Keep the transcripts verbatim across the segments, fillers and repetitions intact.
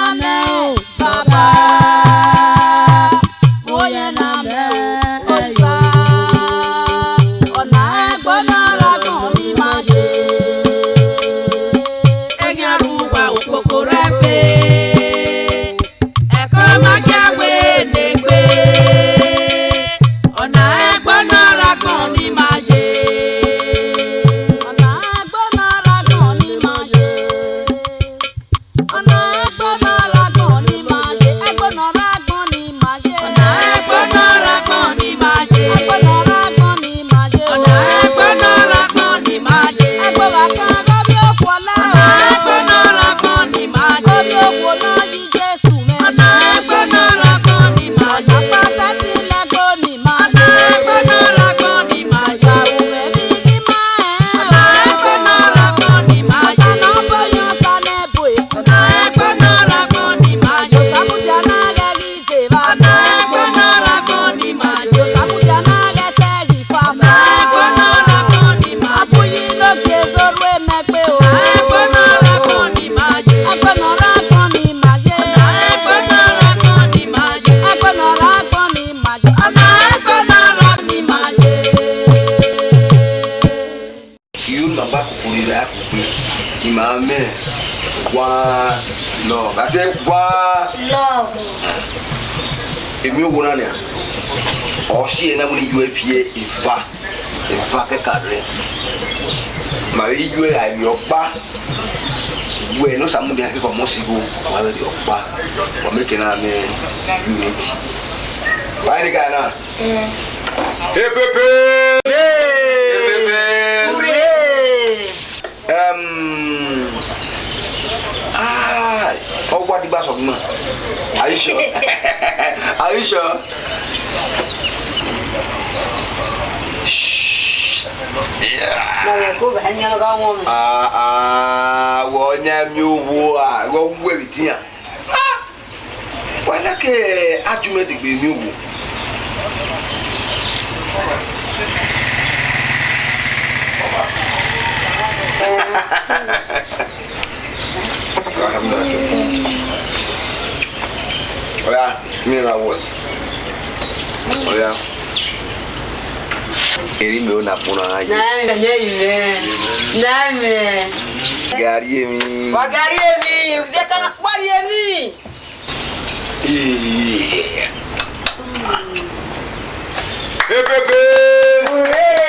Amẹ o, Baba, vbe oyan ne amẹ o, Osa, ọna ẹgbẹe ne ọ ra agbọn ne ima ye. Ẹyan ru uwa okpokpo rẹ ẹfe, ẹko ma gia wẹ ne egbe. Ọna ẹgbẹe ne ọ ra agbọn ne ima ye. Ọna ẹgbẹe ne ọ ra agbọn ne ima ye. Ọna ẹgbẹe ne ọ ra agbọn ne ima ye, ẹgbẹe ne ọ ra agbọn ne ima ye. Ọna ẹgbẹe ne ọ ra agbọn ne ima ye. Ẹgbẹe ne ọ ra agbọn ne ima ye. Ọna ẹgbẹe ne ọ ra agbọn ne ima ye. Ẹgbẹe gha kan ghe ovbi okhuo la. Ọna ẹgbẹe ne ọ ra agbọn ne ima ye. Ovbi okhuo ne ọ yi Jesu mwẹ. Ọna ẹgbẹe ne ọ ra agbọn ne ima ye. Ọna pasa ti lẹgbo ni. Iyo, ne ima ba koko rre a koko, ne ima mwẹ one love. I say one love. Emiowo na nian, ọ si ẹre na wẹ ne I yu ẹre viẹ eva, eva kẹka rre. Ma vbe yu ẹre a vbe rrie ọkpa. Wẹ ne Osamudia kẹkan ọmọ si igho, wa vbe rrie ọkpa, wa miẹn ke na mwẹ unity. Wa rẹn ne I gha na? Yes. Epepe! Epepe! Hooray! Ẹm, ah, ọ wa digba sọ gun na. Are you sure? Are you sure? Shh. Yeah. Ah, ah, wẹ ọyan miẹn owo a, wẹ ọ wu ẹvbo edian. Ah! Wa like argument egbe miẹn owo. Oya, mi na wẹ. Oya. Eri mẹ na kpona na ye. Na mẹ, ne mẹ. Na mẹ. Gari emi. Wa gari emi, de ka wa ri emi. Ee. Epepe! Hooray!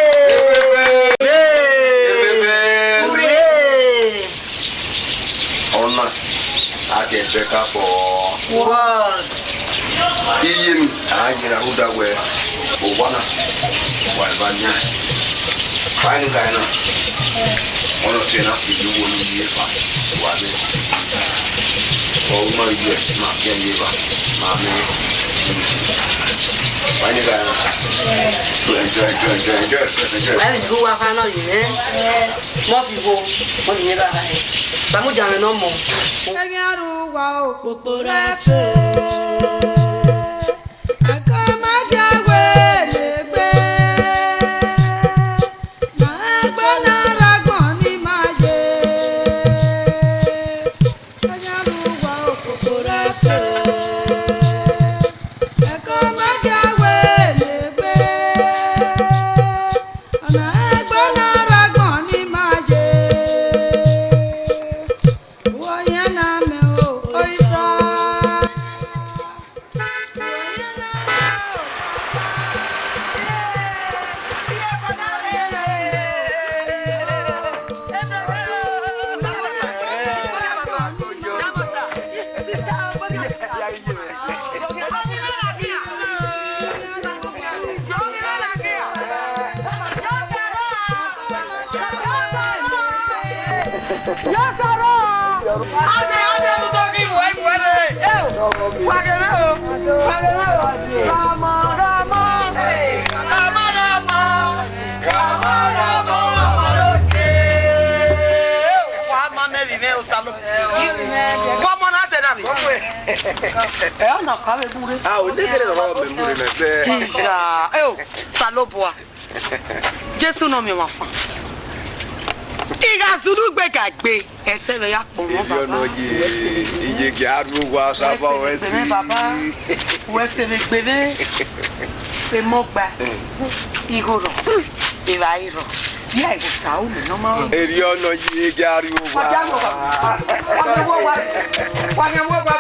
Epepe! Epepe! Hooray! Ọna, a ke bẹka fọ. What? Iye mi, a jẹra rhunmwuda wẹ, owa na, wa eva nian. Fine guy na. Ọna ọse na fi iyuo ne iye eva, wa dee. Ọ ma yu ẹre, ma fi ẹre ye eva, ma mẹ ẹre si. Wa ni gha na. Enjoy, enjoy, enjoy, enjoy yourself, enjoy yourself. Ẹni gu wa kha nọ ye mwẹ. Mọ fi wo, mọ ni yẹn gha kha. Samudia mwẹ nọ mọ. Ẹghian ru uwa okpokpo rẹ ẹfe. Ẹko ma gia wẹ ne egbe, na ẹgbẹe ne ọ ra agbọn ne ima ye. Ẹghian ru uwa okpokpo rẹ ẹfe. Ẹko ma gia wẹ ne egbe, na ẹgbẹe ne ọ ra agbọn ne ima ye. Uwẹ ọyẹn ne amẹ o, Osa. Yo sọrọ. Ade, ade, adu to ghi mu ẹre, mu ẹre. Wa ghe mwẹ o. Wa ghe mwẹ o. Rama, rama. Rama, rama. Rama, rama, rama, rama. Wa ma mẹ vbe mwẹ Osa lo. Wa mọ na te na vbe. Ẹ, ọ na ka vbe bure. Ah, o ne kere rọ mẹ bure mẹ bẹ. Isa, ẹ o, Osanobua. Jesu ne ọ miẹn ọmwa fan. I gha zunu gbe ga gbe, ẹsẹ mwẹ ya kpọnmwẹ. Ebi ọnọ baba. Ye, iye gị aru owa saba. Wẹ se vbe gbe mwẹ, baba. Wẹ se vbe gbe mwẹ. Emọ gba. Eh. Igho rọ. Evbare rọ. Bia igho sa u mẹ nọ ma. Eri ọnọ ye gị aru owa. Wa gha wo wa. Wa gha wo wa.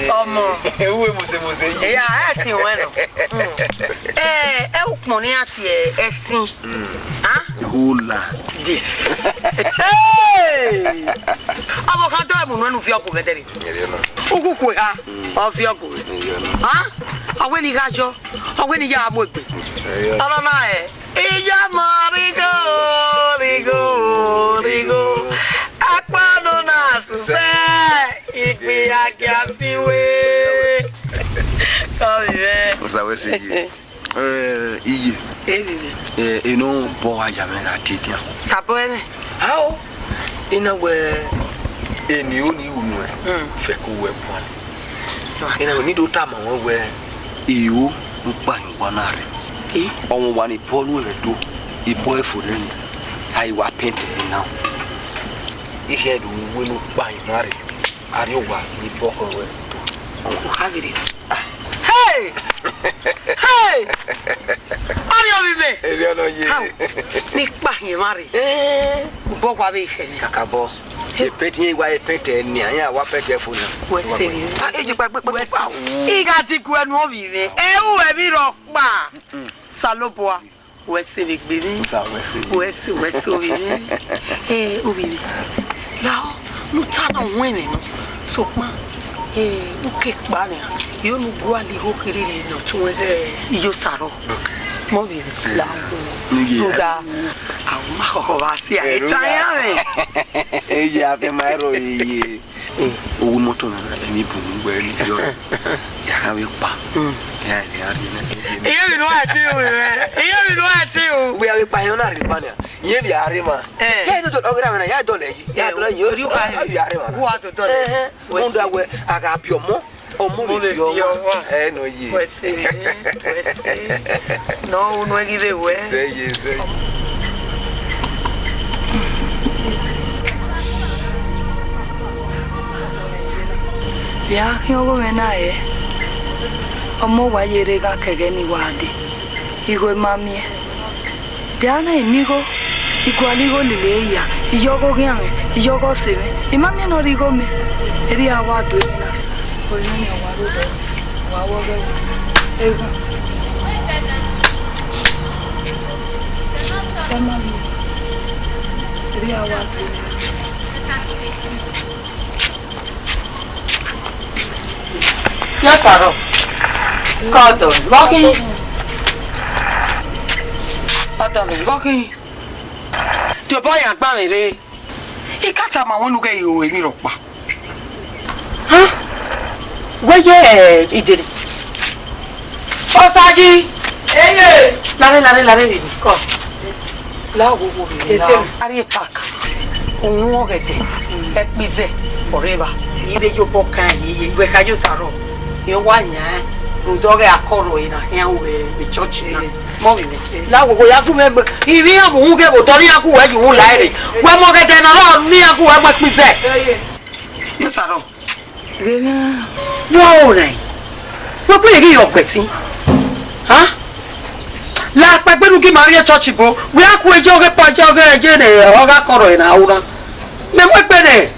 Ọmọ. Uwe mose mose yi. Eya, ẹ ti wẹn nọ. Mm. Ẹ, ẹ ukpọn ne iran tie ẹsin. Mm. Ah? Hola. This. Hey! Ọmọ kan dọ ẹmu nọ ẹnu fi ọkọ mẹtẹrẹ. Ẹrẹ nọ. Ukuku ha, mm, ọ fi ọkọ. Ẹrẹ nọ. Ah? Ọ wẹ ne I gha yọ, ọ wẹ ne I ya mu egbe. Ẹrẹ nọ. Ọnọ na ẹ. Iyamọ righo, righo, righo. Akpọnu na susẹ, igbe agia fi we. Kọ vbe mwẹ. Osa wẹ se ye. Eh, iye. Evivi. Eh, eno bọ wa ya mwẹ gha die dia. Tabọ ẹmwẹ. Ao. Ina wẹ eni oni unu ẹ. Mm. Fẹ ko wẹ puan. Ina wẹ ni do tama wẹ wẹ iro ne ukpa hin wa na rre. Eh? Ọmwa wa ni bọ nu ẹre do, ibọ ẹfo nẹ ni, a i wa pẹntẹ ẹre na. Ikhẹ do wẹ ne ukpa hin na rre. Arriowa ni bọ khọ wẹ. Okha ghere. Hey! Hey! Ọni ovbi mẹ. Eri ọnọ ye. How? Ni kpa hin emwa rre. Eh. Ubọ wa vbe khẹ ni. Kakabọ. Epẹnti iran wa epẹnti ẹre nian, iran wa pẹnti ẹre fo na. Wẹ se vbe. Ah, eyi pa gbe gbe gbe. I gha diguẹ nu ovbi mẹ. Ẹ u ẹmwẹ rhọkpa. Salobua. Wẹ se vbe gbe mwẹ. Musa, wẹ se. Wẹ se, wẹ se ovbi mwẹ. Eh, ovbi mwẹ. Lahọ, ne u ta na wẹn mwẹ nọ. Sokpan, eh, u ke kpa nian. Yo ne u gualọ igho kherhe ne ọ tọn ẹghẹ iyo sa rrọọ. Mọ ovbi mwẹ. Lahọ. Rhunmwuda, a ma khọkhọ vbe a si a, eh, eta iran mwẹ. Eye a te ma rro iye. Owu imọto na na, emwi bun ne uwẹ ni yọ. Ya gha vbe kpa. Mm. Ya, ya rhie nẹ. Iye vbe ne uwa te ru mwẹ. Iye vbe ne uwa te ru. Uwẹ ya vbe kpa, iran na rhie kpa nia. Iye vbe a rre ma. Eh. Ya do do, ọghe ra mwẹ na, ya dọlẹ yi. Ya dọlẹ yi. Orí uka ya vbe a rre ma. Uwa do dọlẹ. Ẹhẹn. Wẹ rhunmwuda wẹ, a gha biẹ ọmọ. Ọmọ vbe biẹ ọmọ. Ẹ nọ ye. Wẹ se, wẹ se. Nọ unu ghi vbe wẹ. Sẹ ye, sẹ ye. Vbe a khian ọghe mwẹ na rẹn, ọmọ wa ye rre gha ke ẹghẹ ne I wa dee, igho ma miẹn. Dia na I miẹn igho, I gualọ igho lele ehia, I yọ ọghe oghian mwẹ, I yọ ọghe ọse mwẹ, I ma miẹn ne ọ rre igho mẹ. Erriọ a wa do emwi na, ọre nene ọ wa rre odẹ, ọ wa wẹ ọghe ẹvbo. Eghan. Sẹ ma miẹn, erriọ a wa do emwi na. Yes, sir. Kọ ọdọ, vbọ khin? Ọdọ mwẹ, vbọ khin? Tobọ yan gba mwẹ rre. I ka tama wẹ ne u ghẹ ru emwi rhọkpa. Hẹn? Wẹ ye, eh, Ijere? Osayi! Eye! Lare, lare, lare vbe ni. Kọ. La wo wo vbe ni. Ete. Lare park. Uhunmwu ọghẹdẹ, ẹkpizẹ, ọrẹvba. I rre ye obọ kan ye, ye, wẹ kha ye osa rrọọ. Rẹn wa yan, rhunmwuda ọghe akọrọ ẹre na khian ru vbe church na. Mọ vbe mwẹ. La wo wo ya gu mwẹ, ivbi iran vbe uhunmwu ghe vbe otọ ne iran gu wẹ ye uhunmwu la ẹre. Wẹ mọ ọghẹdẹ ne ọ rrọọ ne iran gu wẹ mu ẹkpizẹ. Ye osa rrọọ. Ghe na. Wẹ ọ rẹn? Wẹ kpẹlẹ ghi yọ ọgbẹtin? Ha? La kpaegbe ne u gi ma rrie church bro, wẹ a ku eje ọghe kpa eje ọghe eje ne ọ gha kọrọ ẹre na ura. Mẹ mu egbe nẹ.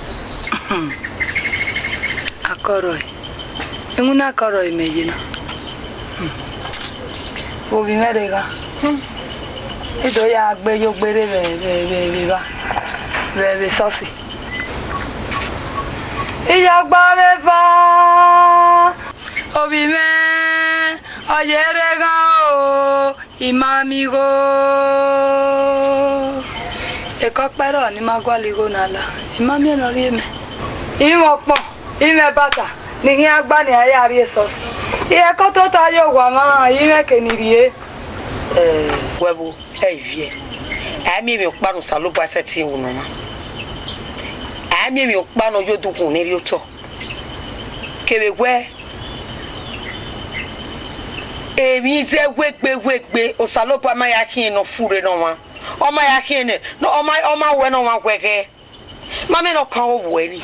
Akọrọ ẹre. Emwi na kọrọ ẹre mẹ ye na. Ovbi mwẹ rre gha. I do ya gbe yo gbe rre vbe, vbe, vbe, vbe evba. Vbe, vbe esọsi. I ya gba vbe eva. Ovbi mwẹ, ọ ye rre gha o, I ma miẹn igho. Ekọ kpẹrọ ne I ma gualọ igho na la, I ma miẹn ne ọ rhie mẹ. I mwẹ ọkpọn, I mwẹ ẹbata, ne I khian gba ne I ya rrie esọsi. I ẹkọ tota ye owa mwa, I mwẹ eke ne I rrie. Eh, wẹ vbo, ẹ i viẹ. A i miẹn emwi ọkpa ne Osanobua sẹtin ru ne ọmwa. A i miẹn emwi ọkpa ne ọ ye odukhunmwu ne erriotọ. Kevbe wẹ, emwi zẹ wegbe wegbe, Osanobua ma ya khian ne ọ furre ne ọmwa. Ọ ma ya khian nẹ, ne ọ ma, ọ ma wẹ ne ọmwa wẹ ghẹ. Ma mẹ ne ọ kan owa ẹre ni,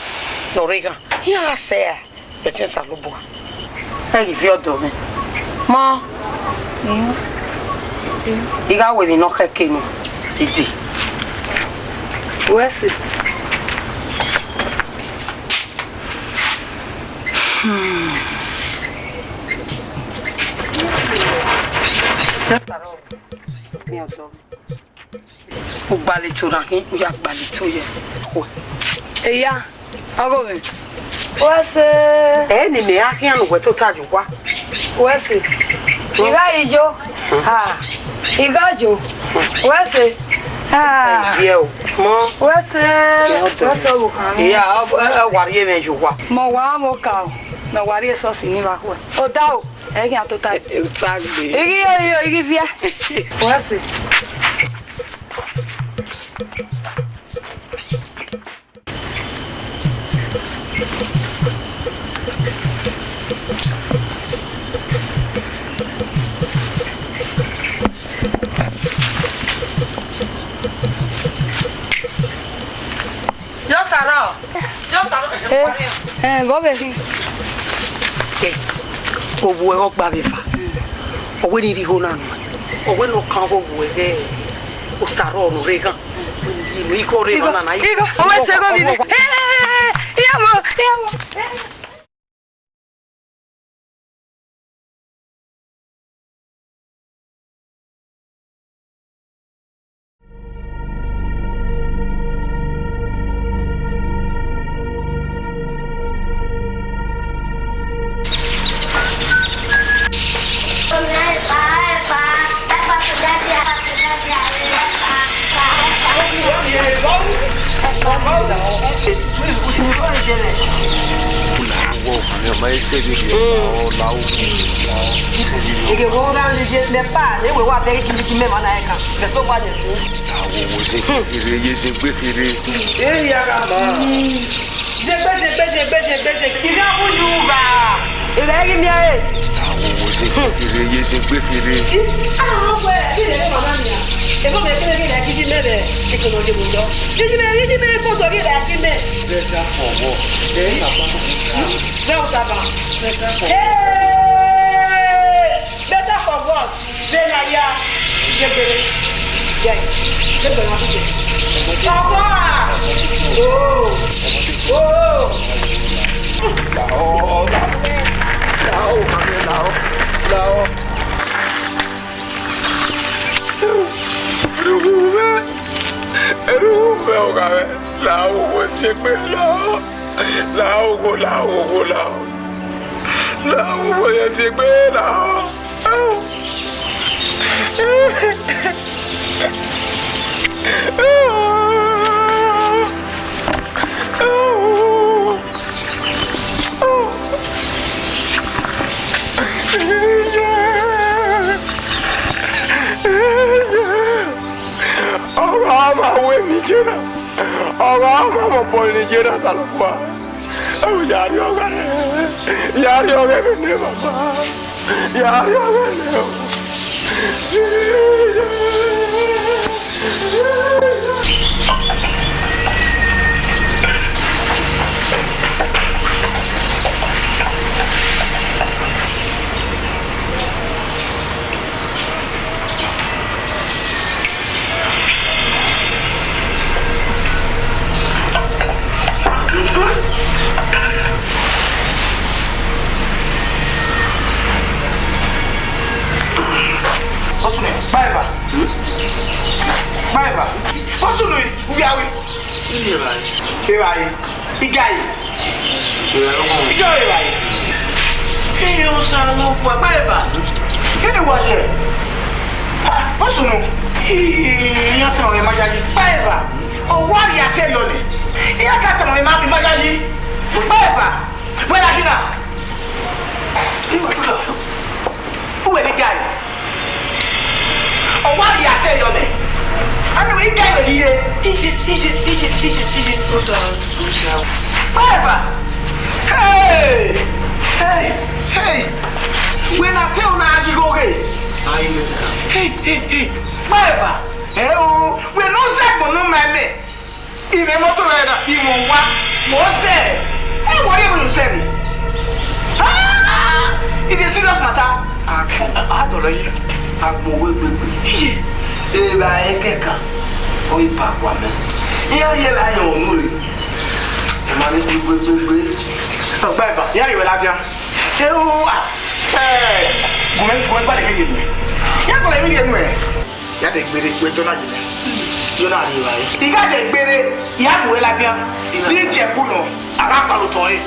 ne ọ rre eghan. Iran gha sẹ ra, ẹtin Osanobua. Ẹ ghi viẹ ọdọ mwẹ. Ma, I gha ru emwi ne ọ khẹke nọ, I dee. Wẹ sẹ. Hmm. Ẹ fara ọ, mi ọdọ mwẹ. U gbalẹ eto na khin, u ya gbalẹ eto ye. Eya, ọghe mwẹ. Wẹ sẹ. Ẹ ne imẹ a khian ne uwẹ tota ye owa. Wẹ sẹ. I gha yi yo. Ha. I gha yo. Wẹ sẹ. Ha. Ẹ viẹ o. Mọ. Wẹ sẹ. Wẹ sẹ, ọvbokhan. Iya, ọ, ọ, ọ wa rhie mwẹ ye owa. Mẹ wa mwẹ oka o. Mẹ wa rhie esọsi ni vbe akhuẹ. Odaro. Ẹ ghi a tota. Ota gbe. I ghi yo yo, I ghi viẹ. Wẹ sẹ. Just arọ. Just arọ. Eh, eh, vbọ vbe khin? Eh, owa ẹre ọ gba vbe eva. Ọ wẹ ne I rhie igho na nuẹn. Ọ wẹ ne ọ kan owa ẹre, Osaro ne ọ rre eghan. Igho, igho, igho, ọ wẹ sẹ igho vbe. Eh, eh, eh, eh, iyamọ, iyamọ. Ege wo gha rrie mẹ pa, ne wẹ wa bẹghe giligi mẹ ma na ẹkan. Vbe so wa ye so. Awo wo ze kere, ye ze gbe kere. Eh, ya gha ma. Zegbe, zegbe, zegbe, zegbe, zegbe. I gha mu yu gha. Ẹ ghi miẹn ẹre. Awo wo ze kere, ye ze gbe kere. Ah, wẹ, kí lè wà náà nìyà. Ẹ bọ́ mi, kí lè rí ilẹ̀ gidi mẹ́rẹ̀, kí kò lọ yẹ wò lọ. Gidi mẹ́rẹ̀, gidi mẹ́rẹ̀, kó dọ̀rí ilẹ̀ gidi mẹ́rẹ̀. Better for work. Ẹ, bàbá. Better for work. Hey! Better for work. Vbene a ya, ye gbere. Ye, ye gbere na kugbe. Ọkọ a! Oh! Oh! Lao, lao, lao, lao. Erhunmwu mwẹ, erhunmwu mwẹ, ọgha mwẹ, lao, wo si egbe, lao. Lao, wo, lao, wo, lao. Lao, wo, ye si egbe, lao. Ọghe ọmwa wẹ ne I ye na, ọghe ọmwa mẹ obọ ne I ye na, Osanobua. Ẹ, ya rrie ọghe rẹ, ya rrie ọghe vbe ne baba, ya rrie ọghe rẹ o. Ọsunu, kpa eva. Kpa eva. Ọsunu, uwia we. Evbare. Igae. Iga eva ye. Ee, Osanobua, kpa eva. Kene wa ye? Ọsunu. Iran tama mwẹ ma yayi. Kpa eva. Owa rhia sẹrriọ nẹ. Iran ka tama mwẹ ma, ma yayi. Kpa eva. Wẹ na gina. Uwẹ ne igae. Ọ wa rhie atẹ yọ mẹ. Anyway, I gẹ wẹ rhie. Ije, ije, ije, ije, ije. Ọba eva. Hey! Hey! Hey! Wẹ ne atẹ na ghi gho ghe. Hey, hey, hey. Ọba eva. Ẹ o, wẹ ne ọ zẹ agbọn ne ọ ma mẹ. I mwẹ mọto rẹ na, I mwẹ owa, wẹ ọ zẹ, ẹ wẹ ọ rhie vbene u zẹ nẹ. Ah, it's a serious matter. A, a dọlọ yi, agbọn wẹ gbegbe. Iye. Evbare kẹkan, ọ i ba kua mẹ. Iran rhie evbare yan unu re. Ẹ ma ne gbegbegbegbe. Ọba eva, iran rhie wẹ ladian. Ẹ o, a, ẹ, gu mwẹ, gu mwẹ gbalẹ emwi rhie nuẹn. Iran gbalẹ emwi rhie nuẹn. Ya de gbere, wẹ jọ na yi mẹ. Yo na rhie evbare. I gha de gbere, I gha gu wẹ ladian. Ni jẹ ẹbu nọ, a gha kpalo otọ ẹre.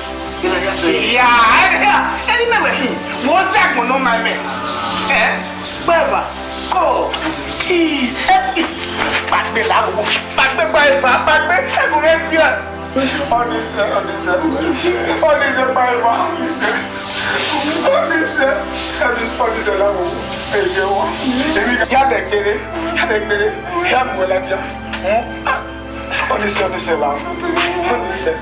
Iya, ẹni hia, ẹni mẹ wẹ hin, wẹ ọ zẹ agbọn ne ọ ma mẹ. Ẹ, Ọba eva, ko, i, ẹ, i, kpagbe la wo, kpagbe Ọba eva, kpagbe, ẹgu mwẹ fian. Ọnẹsẹ, ọnẹsẹ, ọnẹsẹ Ọba eva, ọnẹsẹ. Ọnẹsẹ, ọnẹsẹ la wo, ẹ jẹ wa. Emwi ya de gbere, ya de gbere, ya gu wẹ ladian. Ọnẹsẹ, ọnẹsẹ la, ọnẹsẹ.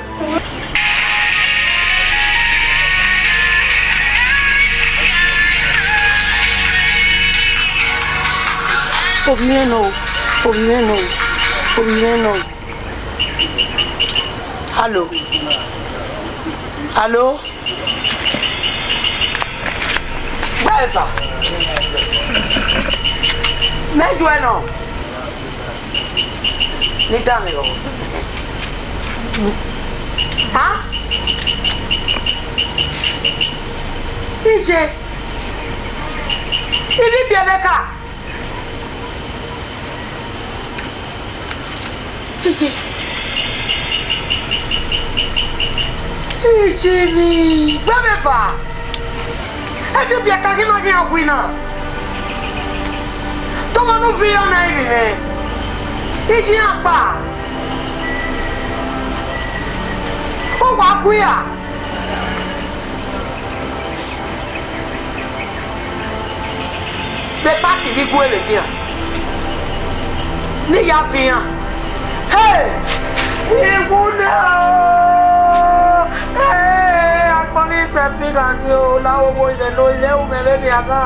Ovbi mwẹ nọ o, ovbi mwẹ nọ o, ovbi mwẹ nọ o. Alo. Alo. Ọba eva. Mẹ juẹ nọ. Ne I danmwehọ. Ha? Iye. I vbe biẹ lẹka. Iye. Iye ni, gbe mwẹ eva. Ẹ te biẹ ka ghi na ghi ọgui na. Tọmọ ne u viọ na ivbi mwẹ. Iye iran kpa. Uwa gu ya. Vbe park vbe igue vbe dian. Ne I ya viọ iran. Hey! Iwu nẹ o! Hey! Agbọn ni sẹ fi na ni o, la wo wo ilẹ ne ọ ye ru mwẹ vbe nian na.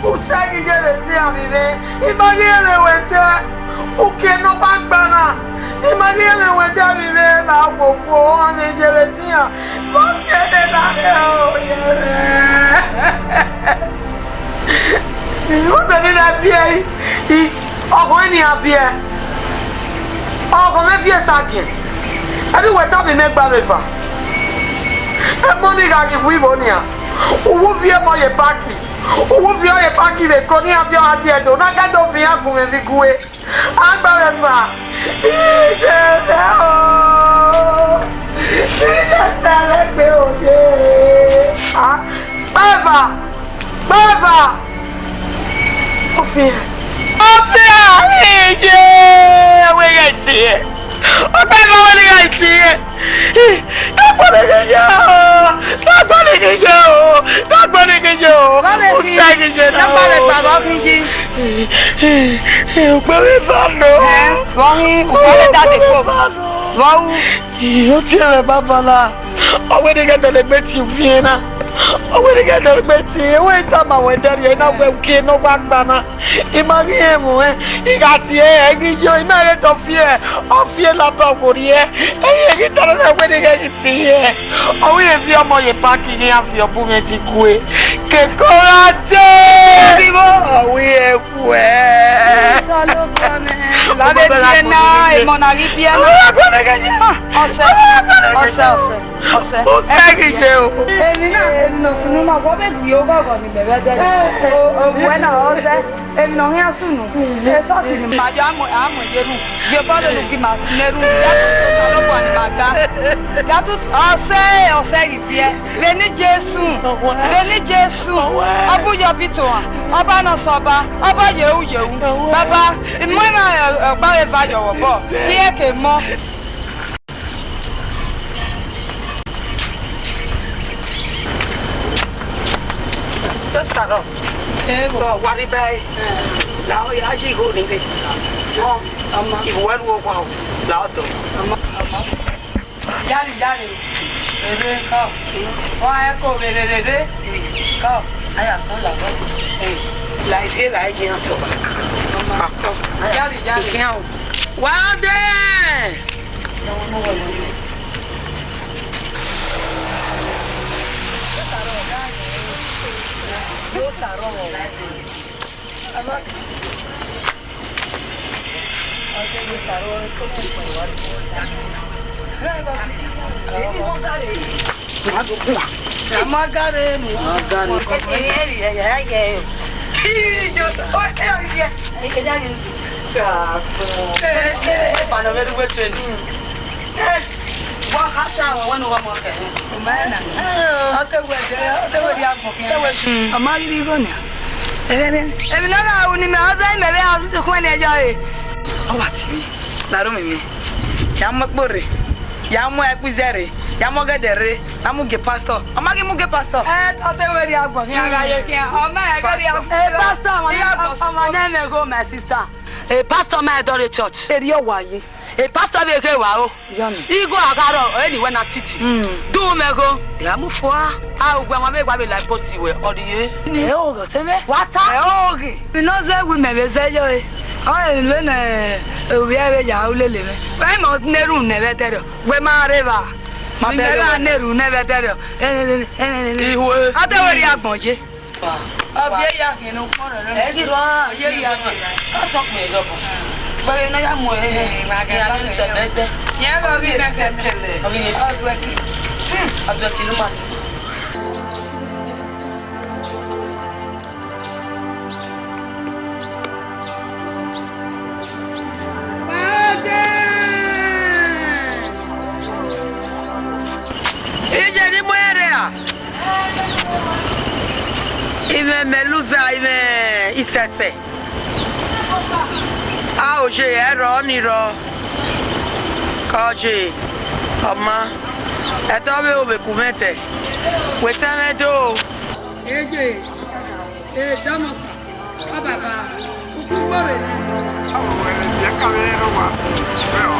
U sẹ ghi ye vbe dian vbe mwẹ, I ma ghi rẹn wẹ dẹ. Uki nọkpa gba na, I ma ghi rẹn wẹ dẹ vbe mwẹ, la wo wo, ọ ghi ye vbe dian. Vbọzẹ ne na rre o, yẹrẹ. Vbọzẹ ne na viẹ i, i, ọghọn ni a viẹ. Ọghọn mwẹ viẹ sagiẹn. Ẹre uwẹ tama imẹ gba vbe eva. Ẹmọ ni gha ghi wu igho nian. Uwu viẹ ẹmọ ye paki. Uwu viẹ ọre paki vbe eko ne iran viọ gha tie Ẹdo, na gha do viọ iran gun mwẹ vbe igue. Agba vbe eva. Iye nẹ o. Iye sẹ vbe gbe oye. A, ọba eva. Ọba eva. Ofian. Ofian. Iye. Wẹ gha tie. Ọba eva wẹ ne gha tie. Dagba ne ghe ye o, dagba ne ghe ye o, dagba ne ghe ye o. Vbọ vbe khin? U sẹ ghi ye na o. Dagba vbe eva vbọ khin yi? Ukpẹ vbe eva nọ. Ẹ, vbọ khin, ukpẹ vbe dade fo. Vbọ ru? Ọ tie mwẹ baba na. Ọ wẹ ne I ghẹ dọlegbe tie uvie na. Ọ wẹ ne I ghẹ dọlegbe tie, wẹ I tama wẹ dẹrriọ, I na wẹ uki ne ọ wa gba na. I ma ghi rẹn mwẹ, I gha tie ẹre, I ghi yo, I ma rẹn dọ fiẹ, ọ fiẹ laba oghorriẹ. Ẹi, I ghi tama mwẹ wẹ ne I ghẹ ghi tie ẹre. Ọ wẹ irẹn viọ ọmọ ye paki, iran viọ bu mwẹ ti gue. Keko gha te. Ọ wẹ irẹn kuẹ. Osanobua mwẹ. Vbe a vbe tie na, emọ na ghi biẹ na. Ah, ọsẹ, ọsẹ, ọsẹ. Ọsẹ. Ọsẹ ghi ye o. Emwi na, emwi ne ọ sunu na, wẹ ọ vbe gu ye oghọghọ ne imẹ vbe ẹdẹ. O, o, wẹ na ọsẹ, emwi ne ọ khian sunu. Esọsi ni ma yo, a mu, a mu ye ru. Viọ obọ vbene u gi ma ne ru, ya tutu Osanobua ni ma ga. Ya tutu, ọsẹ, ọsẹ ghi viẹ. Vbene Jesu, vbene Jesu. Ọ bu ye ọba itohan, ọba ne ọ sẹ ọba, ọba ye ru ye ru. Baba, mu emwa ọgba vbe eva ye ọvbọ, iran ke mọ. Just start up. Ebo. Go, worry, bye. La ọ ya yi igho ni dee. Ọ, ọma. Igho ẹre uwa o, la ọ dọ. Ọma, ọma. Yare, yare. Ere, kọ. Wa ẹ ko vbe rere re. Kọ. A ya sọ la wẹ. La ivie la yi iran tọ. Ọma. Yare, yare. Wa dee. Amagare mu. Amagare. Wa kha sha wẹ, wẹ ne uwa ma kẹ. Ọ te wẹ de, ọ te wẹ de agbọn khian. Ọ ma ghi rre igho nia. Emwi ne ọ gha ru ne imẹ, ọ zẹ imẹ vbe a tu khuẹn ne ẹyọ re. Ọ wa tie mwẹ, la aro mwẹ mẹ. Ya mu ẹkpo rre, ya mu ẹkpo izẹ rre, ya mu ọgẹdẹ rre, ya mu gie pastor. Ọ ma ghi mu gie pastor. Ẹ, ọ te wẹ de agbọn khian, gha ye khian. Ọ ma ẹghẹ de agbọn. Ẹ, pastor, ọmwa ne, ọmwa ne mẹ gho, my sister. Ẹ, pastor ma ẹdọ rre church. Erriọ wa yi. E pastor vbe ghe wa ro. Igho a gha rrọọ, ọre ne wẹ na titi. Mm. Du mwẹ gho. Ya mu fua. A, ugbẹn wa vbe wa vbe la post wẹ, ọ rrie. Ẹ oghe ọtẹn mwẹ. Wa ta. Ẹ oghe. Emwi ne ọ zẹ gu mẹ vbe zẹ yọ re. Ọ rẹn vbe ne ovbi ẹre ya ru lele mwẹ. Wẹ ma ne erhunmwu nẹ vbe ẹdẹrriọ. Wẹ ma rre evba. Ma bẹghe wẹ. Mẹ gha ne erhunmwu nẹ vbe ẹdẹrriọ. Ihue. Ọ te wẹ rrie agbọn ye. Ọ viẹ ya khian ne ukpọn rẹ rẹ. Ẹ ghi rua, ọ ye ya. Ọ sọ kpẹẹ yọ bọ. Wẹ ghe ne ọ ya mu ẹre hẹ. Wa ghe ya sẹ bẹdẹ. Yẹ ghe ọ ghi mẹ kẹlẹ. Ọ ghi ye. Ọ duẹki. Hmm, ọ duẹki ne ma. Iye ni mu ẹre a? Imẹ Mẹluza, imẹ Isẹsẹ. A, oye, ẹrọ ni rọ. Kọye, ọma, ẹdẹ ọ vbe ru vbe gu mwẹ tẹ. Wẹ tẹ mwẹ do. Eje, e dọmọ sa, ọ baba, ukugbo vbe nẹ.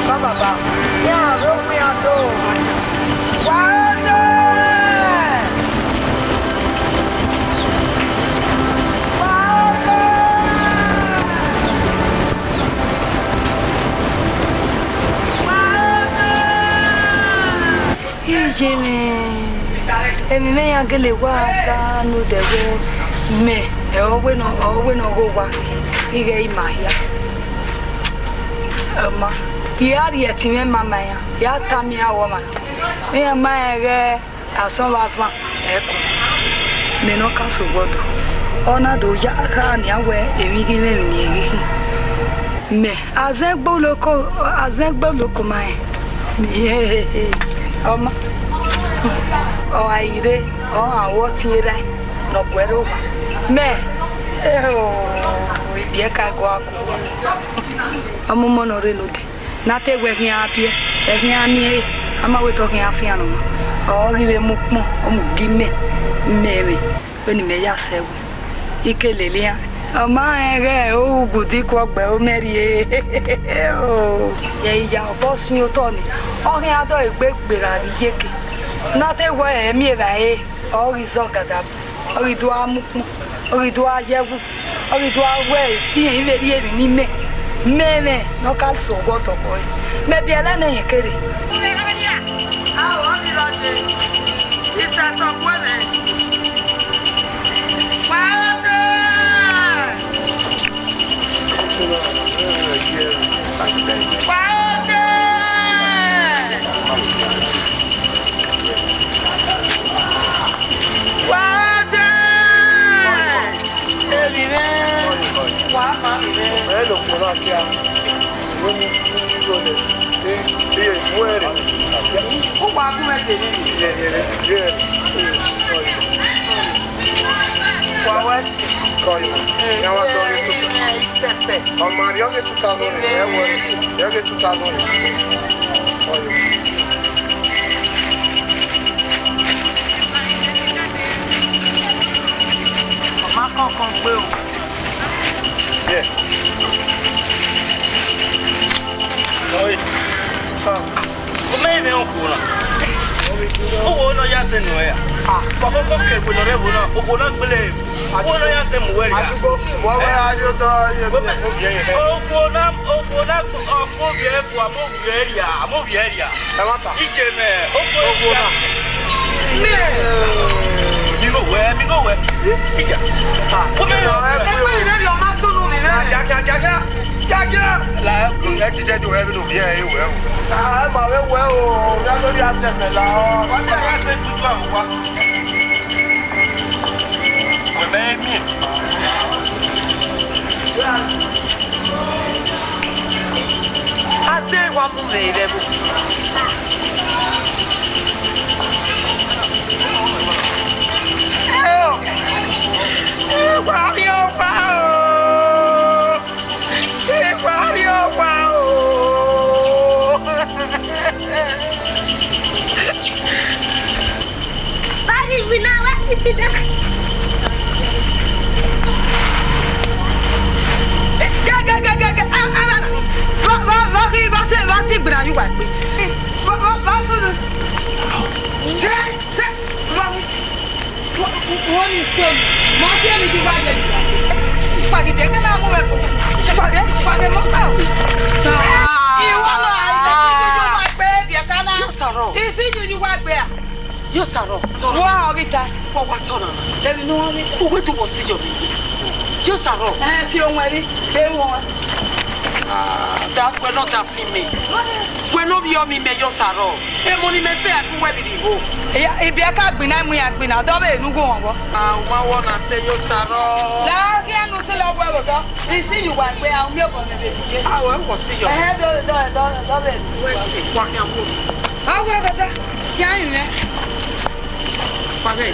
Ọ baba, iran vbe owian do. Wa dee! Wa dee! Iye mwẹ, emwi mwẹ iran gele wa ta ne odẹ wẹ, mẹ, ẹ ọ wẹ ne, ọ wẹ ne ọ ghe owa, ighẹ ima hia. Ọma, I ra rhie ẹtin mwẹ ma ma iran, I ra tama iran wẹ ọmwa, iran ma rẹn ghẹ asọn vbe avan ẹkun, mẹ ne ọ ka sẹ owa ọdọ, ọ na do ya kha nian wẹ emwi ghi mwẹ emwi ne irẹn ghi khin. Mẹ, azẹn gbe oloko, azẹn gbe oloko ma rẹn. Ọma, ọ gha rre, ọ gha ru ọtiẹn erha ne ọ guẹ rre owa. Mẹ, ehoo, ibiẹka ẹguaku. Ọmọ ọmọ ne ọ rre ne odẹ, ne a te wẹ khian biẹ, ẹ khian miẹn ẹre, a ma wẹ te ọ khian fian ne ọmwa. Ọ ghi vbe mu ukpọn, ọ mu gi mẹ, mẹ mwẹ. Vbene imẹ ya sẹ ẹvbo, I ke lele iran. Ọ ma rẹn ghẹ orugudu ikuọgbe ro mẹ rrie. Ọ, yẹ iya obọ sin otọ ni, ọ khian dọlegbe gberra vbe iyeke. Ne a te wẹ ẹ miẹn evbare, ọ ghi zẹ ọgadabu, ọ ghi do gha mu ukpọn, ọ ghi do gha ye ẹwu, ọ ghi do gha wẹ etiẹn vbe rhie emwi ne imẹ, mẹ mwẹ ne ọ ka sẹ owa ọdọ khọe. Mẹ biẹlẹ ne ẹyẹn kere. Emwi mwẹ, wa ma emwi mwẹ. Ẹ lọ kpọlọ akia. Wẹ mu igho nẹ, e, e, mu ẹre. Uwa gu mwẹ dee. Ye, ye, ye, ye. Wa wẹ ti. Kọye. Ya wa tọ ni tu. Sẹsẹ. Ọmọ rẹ, ọ ghe two thousand rẹ, ẹ wẹ. Ọ ghe two thousand rẹ. Kọye. Ọ ma kọkọ gbe o. Yeah. Sẹ nuẹn ra? Wa koko ke egbe ne ọ rre ẹvbo na, okhuo na gbele, okhuo na ya sẹ mu wẹ ria. Adugbo, wa wẹ a yo dọ ye. Wẹ mẹ, okhuo na, okhuo na, ọkpọ viẹ ẹvbo, a mu viẹ ria, a mu viẹ ria. Ẹ wa ta. Ije mẹ, okhuo, okhuo na. Mẹ. Mi gho wẹ, mi gho wẹ. Ija. Wẹ mẹ. Ẹ pẹ ire rẹ, ọ ma sunu ni rẹ. Gia, gia, gia, gia. Gia, gia. La, ẹ dide do ẹ vbe do viẹ ẹ wẹ o. Ah, ẹ ma vbe wẹ o, ya do ya sẹ mẹ la. Wa ta ya sẹ tutu a wa. Wẹ mẹ miẹn. A zẹ wa mu mwẹ vbe ẹvbo. Ẹ o, ẹ wa rrie owa o. Ẹ wa rrie owa o. Bari wina wa kipida. Ga, ga, ga, ga, ga, a, a, a, va, va, va, ghi, va sẹ, va sẹ igbera ye uwa egbe. Va, va, va sunu. Sẹ, sẹ, va. Wọ́n ní sẹ́mi, màá sẹ́mi ju bá yẹ ìgbà. Ìpàdé bíi ẹ̀ka náà mú ẹ kó. Ìpàdé, ìpàdé mọ́ ká o. Ìwọ lọ àìsàn ìdíjú wa gbé bíi ẹ̀ka náà. Yóò sọ̀rọ̀. Ìsíjú ju wa gbé à. Yóò sọ̀rọ̀. Wọ́n ọ̀rìta. Wọ́n wá tọ̀nà. Èmi ni wọ́n rí. Uwe tó wọ sí yọ̀mí. Yóò sọ̀rọ̀. Ẹ ṣe ohun ẹ̀rí. Ẹ wọ́n. Ah, da wẹ nọ da fi mẹ. Wẹ nọ vbiọ mẹ, mẹ yọ sa rrọọ. Emọ ne imẹ sẹ a gu wẹ vbe vbe igho. Iya, ibiẹka gbinna, imuyan gbinna, dọ vbe enu gu wọn vbọ. A, u ma wọ na sẹ yọ sa rrọọ. La khian ne u sẹ la wẹ vbe otọ, I si ye uwa gbe, a u miẹn obọ mẹ vbe vbe. A, wẹ wọ si yọ. Ẹhẹn, dọ, dọ, dọ, dọ vbe. Wẹ si, wa khian wo. A wẹ vbe da, khian rinmwian. Wa vbe.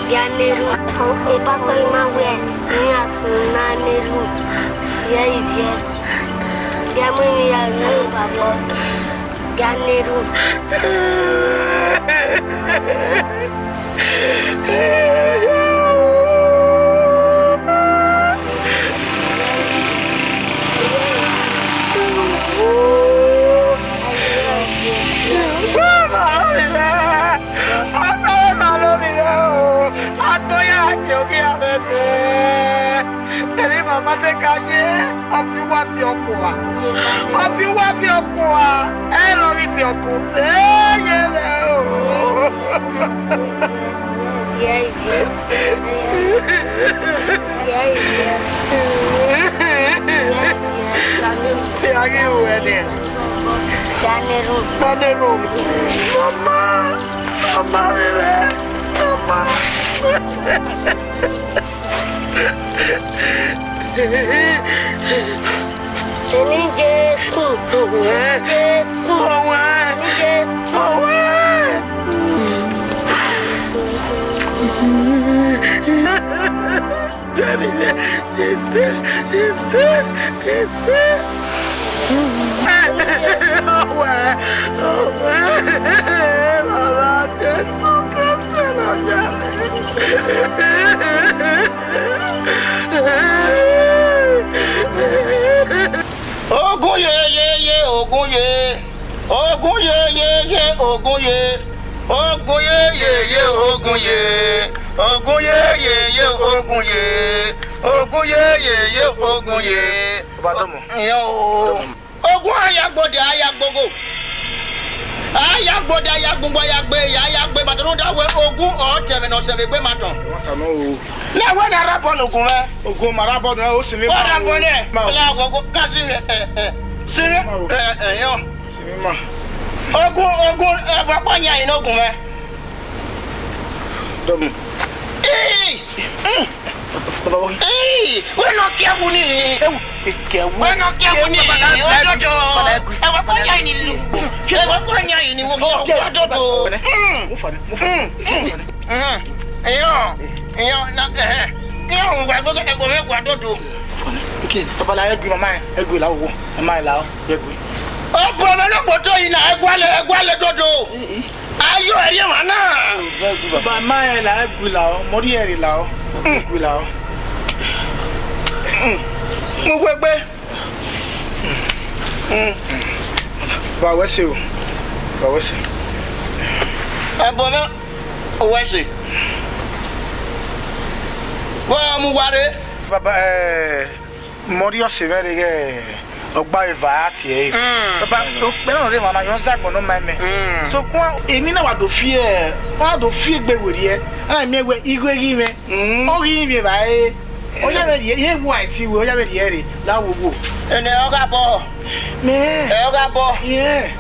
Bia ne erhu, pastor ima wẹ, iran sunu na ne erhu, ye ivie. Bia mu emwi ya ne erhu vbe abọ. Bia ne erhu. Eri mama te ka ye, ọ fi uwa fi ọkpọ ua. Ọ fi uwa fi ọkpọ ua. Ẹ rọ ghi fi ọkpọ. Ẹ ye lẹ o. Ye, ye. Ye, ye. Ye, ye. Ya ghi ru ẹre. Mama. Mama, mama. Eni Jesu. Owa. Jesu. Owa. Eni Jesu. Owa. David, Jesu, Jesu, Jesu. Owa, owa, baba Jesu Kristi na ya. Ogun ye, ye, ye, ogun ye. Ogun ye, ye, ye, ogun ye. Ogun ye, ye, ye, ogun ye. Ogun ye, ye, ye, ogun ye. Ogun ye, ye, ye, ogun ye. Ọba dọmọ. Iyẹn o. Ogun a ya gbode, a ya gbogo. A ya gbode, a ya gbungbo, a ya gbe, ya ya gbe, ma tọrọ da wẹ ogun ọ tẹmwẹ ne ọ sẹ vbe egbe ma tọn. Wọ́n ta mọ́ o. Na wẹ na ra bọ ne ogun mwẹ. Ogun ma ra bọ ne o sinmi. Wa ra bọ ne. Ma o. La wo go ka sinmi, eh, eh. Sinmi. Ma o. Eh, eh, yo. Sinmi ma. Ogun, ogun, eh, wa kpa nya yin ogun mwẹ. Dọmọ. Ee! Mm. Baba wo. Ee! Wẹ nọ kiẹ wu ni. Ewu, kiẹ wu. Wẹ nọ kiẹ wu ni. Baba, ododo. Baba, ẹ wa kpa nya yin ni lu. Ẹ wa kpa nya yin ni mo. Ododo. Mo fa ni, mo fa ni. Mm. Mm. Iyo, iyo, na, eh, iyo, wa gbogbo, ẹ gbogbo, wa dodo. Mo fa ni. Okay, baba la ẹ gui mama ẹ, ẹ gui la wo. Ẹ ma la o, ẹ gui. Ọ bu ọmọ náà kpotọ yìí na, ẹ gua lẹ, ẹ gua lẹ dodo. Eh, eh. Ayo ẹrriẹ mwa na. Ba ma rẹn la, ẹ gui la ọ, mọ rhie ẹre la ọ. Gui la ọ. Mu uwu egbe. Ba wẹ se o. Ba wẹ se. Ẹbọ mwẹ, wẹ se. Wẹ mu uwa rre. Baba, eh, mọ rhie ọse mwẹ rre ghẹ ọgba eva a tie ẹre. Baba, okpẹ nọ rre emwa na, yọ zẹ agbọn nọ ma mẹ. Sokpan emwi na wa do fi, wa do fi egbe werriẹ. A miẹn wẹ igho ghi mwẹ. Ọ ghi mwẹ evbare. Ọ ya vbe rhie, ihe wa ti wẹ, ọ ya vbe rhie ẹre, la wo wo. Ene ọ gha bọ. Mẹ. Ẹ ọ gha bọ. Yẹ.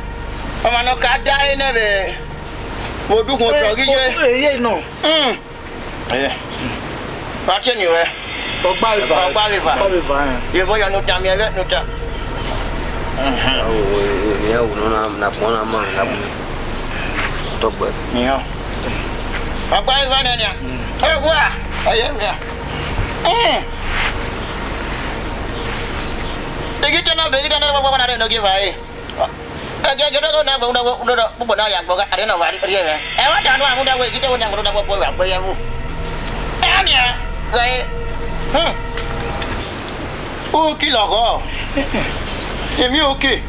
Ọmwa ne ọ ka da ẹre nẹ vbe, vbe odukhunmwu otọ ghi ye. Eye nọ. Mm. Eye. Wa tie ni rẹ. Ọgba eva. Ọgba eva. Ọgba eva, ẹ. Ye vbe ọ ya ne u tama ẹghẹ ne u ta. Mhm. Awo, ẹ, ẹ, ẹ, wo nọ na, na kpọn na ma, na bu. Tọgbẹ. Iyan. Ọgba eva nẹ nia. Mm. Ẹ wa, ẹ ye nia. Mm. Igi te na be, igi te na be, wa, wa, na re ne ogie eva ẹre. Ẹgẹgẹ dọghe na gbe, na gbe, na gbe, kpukpọ na ya gbe, a re na wa rhie mwẹ. Ẹ wa da nu a rhunmwuda wẹ, igi te wẹ na gbe, na gbe, gbe, gbe, gbe, gbe, gbe. Ẹ nia, ghe, hmm. Uki lọghọ. Emi uki.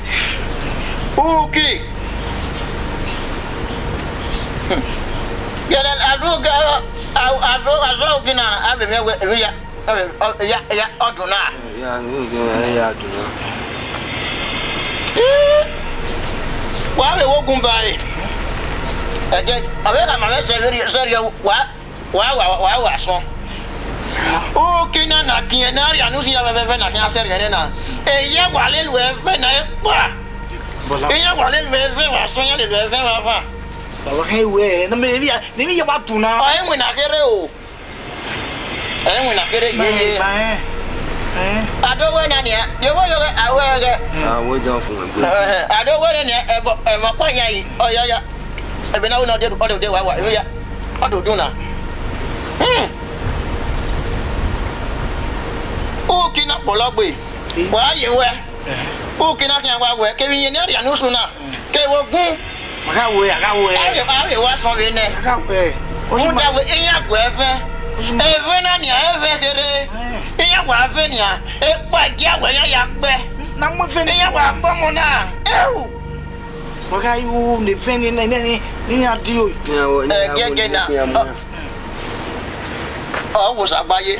Uki. Hmm. Yẹrẹ adu ga, adu, adu uki na, a vbe miẹn wẹ, emi ya. Ọ, ọ, ya, ya, ọdun na. Ya, ya, ya, ọdun na. Wa vbe wo gun ba re. Ẹdẹ, ọ vbe gha ma vbe sẹ vbe sẹ rriọ, wa, wa, wa, wa, wa sọn. Uki na na kiẹn na rria ne usi ya vbe vbe na khian sẹ rriọ nẹ na. Eya wa lele ẹvẹn na ekpa. Iyan wa lele ẹvẹn wa sọn, iyan lele ẹvẹn wa van. Baba, hẹ wẹ, ne mẹ, ne mẹ ya wa dun na. Ọ, ẹmwẹ na kherhe o. Ẹ winna kere yeye. Ado wẹ na nia, yevbe yoghe, a wẹ ẹghẹ. A wẹ jọ fun egbe. Ado wẹ na nia, ẹbọ, ẹmwẹ ọkpa yan yi, ọ ya ya. Ebe na wẹ na ọ de, ọ de, ọ de wa wa, ya. Ọ do dun na. Hmm. Uki na kpọlọ gbe. Wa ye wẹ. Uki na khian wa wẹ, kevbe iyẹn ne a rria ne usun na, kevbe ogun. A gha wẹ, a gha wẹ. A vbe, a vbe wa sọn vbe nẹ. A gha wẹ. Rhunmwuda wẹ, iran gu ẹvẹn. Ẹvẹn na nia, ẹvẹn kherhe. Iran wa vẹn nia, ekpa igie awẹ iran ya kpẹ. Na mu ẹvẹn ni. Iran wa kpẹ ọmọ na. Ẹu. Wa gha ru ne ẹvẹn ni, ne, ne, ne, ne iran di o. Ẹgẹgẹ na. Ọ wo Osabaye.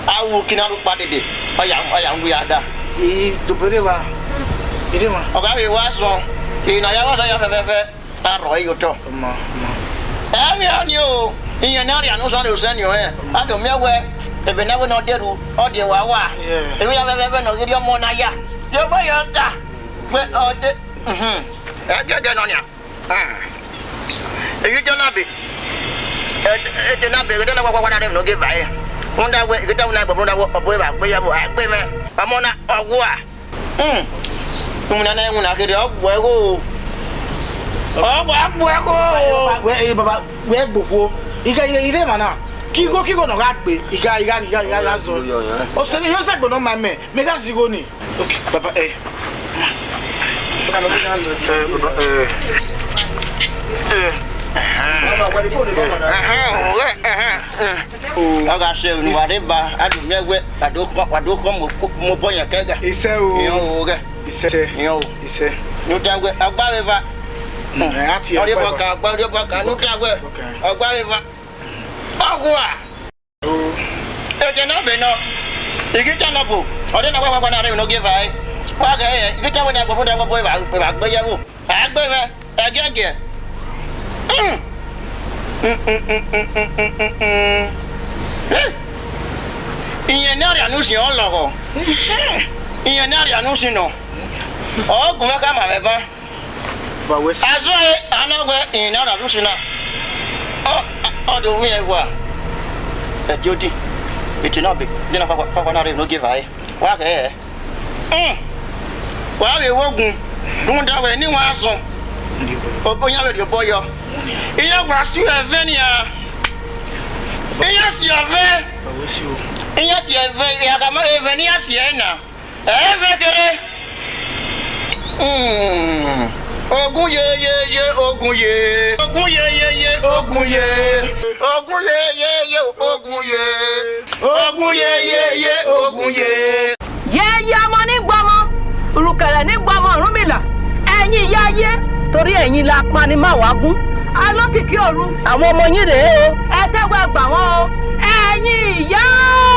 A ru uki na rhukpa dede, ọ ya, ọ ya mu ya da. I dobere wa, ire wa. Ọ gha vbe wa sọn, I na ya wa sọn ya fẹfẹfẹ, a rrọọ ẹre ye otọ. Ọmọ, ọmọ. Ẹ vbe ọnii o, iyẹn ne a rria ne usọn rre osẹn ni ọnrẹn, a do miẹn wẹ, ebe ne a wẹ ne ọ de ru, ọ de wa wa. Yeah. Emwi ya fẹfẹfẹ ne ọ ghi rhie ọmọ na ya. Yọ obọ yọ ta, wẹ ọ de, mhm. Ẹ gẹgẹ nọ nia. Ah. Eyi te na be. Ete na be, ete na wa wa wa na rẹ no ge va e. Unda we, ete na gbọ unda wo, obo va gbe ya vo, a gbe mẹ. Ọmọ na, ọgua. Hmm. Unu na na unu na kere ọgua ẹgho. Ọgua, ọgua ẹgho. Wẹ, eh, baba, wẹ gbogbo. Iga, iga, ire ma na. Kigo, kigo no ga gbe. Iga, iga, iga, iga, iga zọ. O se ni yo se gbono ma mẹ. Mẹ gha zigho ni. Okay, baba, eh. Eh, baba, eh. Eh. Ẹhẹn, ọghe, ẹhẹn, eh. Ọ gha sẹ unu wa rre ba, a do miẹn wẹ, wa do khọ, wa do khọ mu, mu obọ yan kẹ ga. Isẹ o. Iyan o, ọghe. Isẹ. Iyan o. Isẹ. Ne u ta wẹ, ọgba vbe eva. Mm, ẹ, a tie ọgba vbe eva. Ọgba vbe eva, ọgba vbe eva. Okay. Ọgua. Ete na be nọ, igita nọ bu, ọ de na wa wa wa na rre vbe ne ogie va ẹe. Wa ghẹ ẹre, igita wẹ na gbọbọ da gbọbọ eva, eva gbe ye ẹvbo. A gbe mwẹ, ẹgiẹgiẹ. Mm. Mm, mm, mm. Eh. Iyẹn ne a rria ne usin ọ lọghọ. Iyẹn ne a rria ne usin nọ. Ọ gu mwẹ khama mwẹ ban. Ba wẹ si. Azọ e, a na wẹ, iyẹn ne a rria ne usin na. Ọ, ọ do wiẹn vua. Ẹdi odi. Ete na be, de na kpakpa, kpakpa na rre ne ogie va ẹe. Wa ghẹ ẹe. Mm. Wa vbe wo gun, rhunmwuda wẹ ne wa sọn. Obọ iran vbe rhie obọ yọ. Iran wa si ẹvẹn nian. Iran si ẹvẹn. Iran si ẹvẹn, iran khama ẹvẹn ne iran si ẹre na. Ẹvẹn kere. Mm. Ogun ye ye ye, ogun ye. Ogun ye ye ye, ogun ye. Ogun ye ye ye, ogun ye. Ogun ye ye ye, ogun ye. Yeye ọmọ ni gbọmọ, urhukẹrẹ ni gbọmọ Ọrunmila, ẹyin ya ye, torí ẹyin la kpan ni ma wa gun. Alokiki oru, àwọn ọmọ yín rèé o, ẹ tẹ́wọ́ ẹ gbà wọ́n o, ẹyin ìyá o!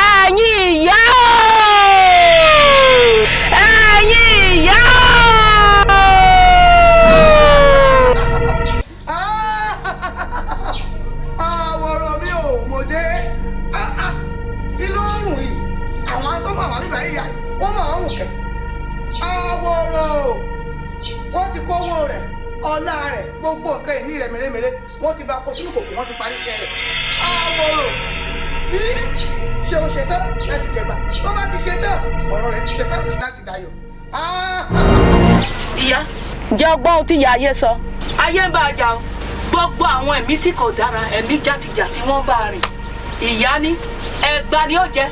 Ẹ̀yin ìyá o! Ẹ̀yin ìyá o! Àwòrò mi ò mòde. Ah, ah. Kí ló ń rùn yìí? Àwọn tó wà wá bíbá yìí, wọ́n máa ń rùn kẹ̀. Àwòrò, wọ́n ti kó owó rẹ̀, ọlá rẹ̀, gbogbo nǹkan ìní rẹ̀ mèremère, wọ́n ti bá kó sínú kòkò, wọ́n ti parí iṣẹ́ rẹ̀. Àwòrò, kì í ṣe o ṣetán láti jẹgba. Tó bá ti ṣetán, ọ̀rọ̀ rẹ̀ ti ṣetán láti dayọ̀. Ah! Ìyá, jẹ ọgbọ́n ohun tí ìyá ayé sọ. Ayé ń bá a jà o. Gbogbo àwọn ẹ̀mí tí kò dára, ẹ̀mí jàtijàti wọ́n bá a rìn. Ìyá ní ẹgba ni ó jẹ,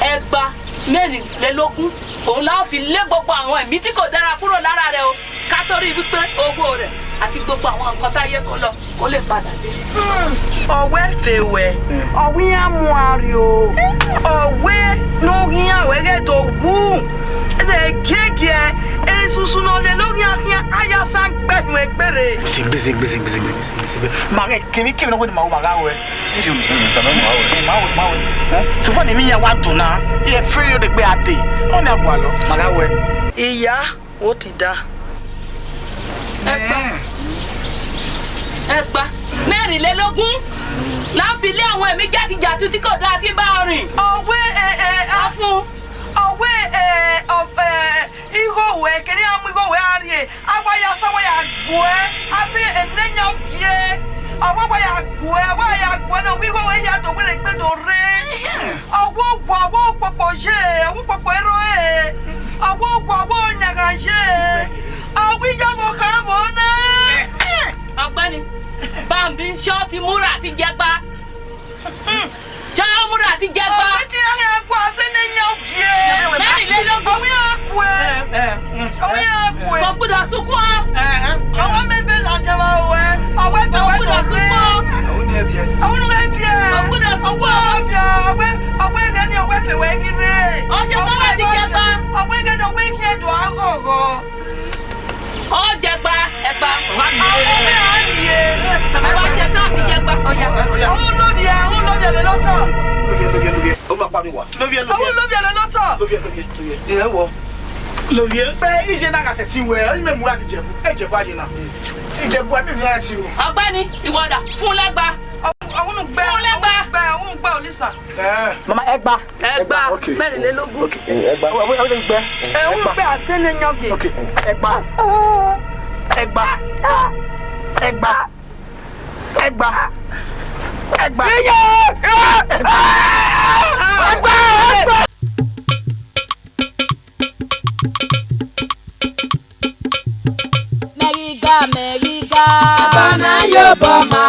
ẹgba mẹ́rìnlélógún. Òun la ó fi lé gbogbo àwọn ẹ̀mí tí kò dára kúrò lára rẹ̀ o. Ká tó rí i wípé owó rẹ̀ àti gbogbo àwọn nǹkan táyé kó lọ, kó lè padà dé. Ọwẹ fe wẹ, ọwẹ iran mu arrio, ọwẹ ne ọ ghian wẹ ghẹ do wu, rẹ giegie, esusu ne ọ lele oghian khian, a ya sa gbẹhiun egbere. Zengbe, zengbe, zengbe, zengbe. Ma ghẹ kemwi kemwi ne ọ wẹ ne ma ru ma gha ruẹ. Ẹ, ma wẹ, ma wẹ. Ẹ, so far ne emwi iran wa do na, ẹ, free yo de gbe a de. Ọna gualọ, ma gha ruẹ. Iya, wo ti da. Ẹgba. Ẹgba. Mẹ́rìnlélógún. La fi lé àwọn ẹ̀mí jàtijàti tí kò dáa tí bá ọ rìn. Ọwẹ, ẹ, ẹ, sọ fún. Ọwẹ, ẹ, ọ, ẹ, igho wẹ, kere a mu igho wẹ a rrie. A wa ya sa, wa ya gbuẹ, a sẹ enẹ yan gie. A wa, wa ya gbuẹ, a wa ya gbuẹ nọ, wẹ igho wẹ hia do wẹ egbe do rre. Ọwọ owa, ọwọ okpokpo ye, ọwọ okpokpo ẹrọ ẹre. Ọwọ owa, ọwọ ọyanghan ye. Ọwọ iyọvbokhan vbọ na. Ọgbẹni, Bambi, ṣé o ti múra àti jẹgba? Ṣé o múra àti jẹgba? Ọwọ ti yàn yàn gba sẹ ne yan gie. Mẹ́rìnlélógún. Ọwọ yàn kue. Ọwọ yàn kue. Kò gbọdọ̀ sunkún o. Ọwọ mẹ bẹ lajẹ wa o ẹ. Ọwọ ẹgbẹ wa gbọdọ̀ sunkún o. Ọwọ nu ẹ biẹ. Kò gbọdọ̀ sunkún o. Ọwọ ẹgbẹ ni ọwọ ẹfẹ wẹ ghi rre. Ọ ṣe tán láti jẹgba. Ọwọ ẹgbẹ ni ọwọ ẹkhiẹn do aghọghọ. Ọ jẹgba, ẹgba. Ọwọ mẹ a rrie. Ẹ wa ṣe tán àti jẹgba. Ọya. Ọwọ lóbi ẹ, ọwọ lóbi ẹ lè lọ tán. Lóbi ẹ, lóbi ẹ, lóbi ẹ. Ó máa pariwo wa. Lóbi ẹ, lóbi ẹ. Ọwọ lóbi ẹ lè lọ tán. Lóbi ẹ, lóbi ẹ, lóbi ẹ. Ẹ wọ. Lóbi ẹ. Pé iye náà kà sẹ̀ ti wẹ̀, ẹ mẹ̀ múra di Ìjẹ̀bú. Ẹ Ìjẹ̀bú ayé náà. Ìjẹ̀bú ayé mi á ti o. Ọ̀gbẹ́ni, ìwọ dà, fún un lẹ́gba. Ọwọ nu gbẹ. Fún un lẹ́gba. Ọwọ nu gbẹ, ọwọ nu gbẹ Olisa. Ẹ. Mama, ẹgba. Ẹgba. Ok. Mẹ́rìnlélógún. Ok. Ẹgba. Ọwọ, ọwọ, ọwọ gbẹ. Ẹ ń gbẹ àṣẹ ní yangi. Ok. Ẹgba. Ẹgba. Ẹgba. Ẹgba. Ẹgba. Ẹgba. Ẹgba. Mẹghiga, mẹghiga. Ẹbọ na ye obọ ma.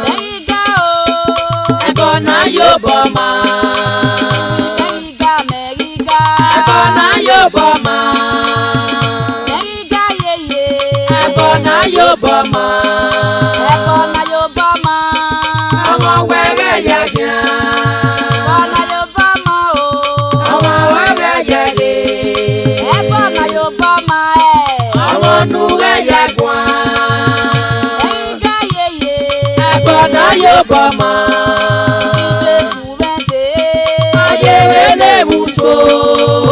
Mẹghiga o. Ẹbọ na ye obọ ma. Mẹghiga, mẹghiga. Ẹbọ na ye obọ ma. Mẹghiga yeye. Ẹbọ na ye obọ ma. Ẹbọ na ye obọ ma. Ọmọ wẹrẹ ya khian. Ẹbọ na ye obọ ma o. Ọmọ wẹrẹ ya ghe. Ẹbọ na ye obọ ma ẹ. Ọmọ nu ghẹ ya guan. Ẹgba yeye. Ẹbọ na ye obọ ma. Jesu vbe ẹdẹ. A ye vbe ne vbe utu.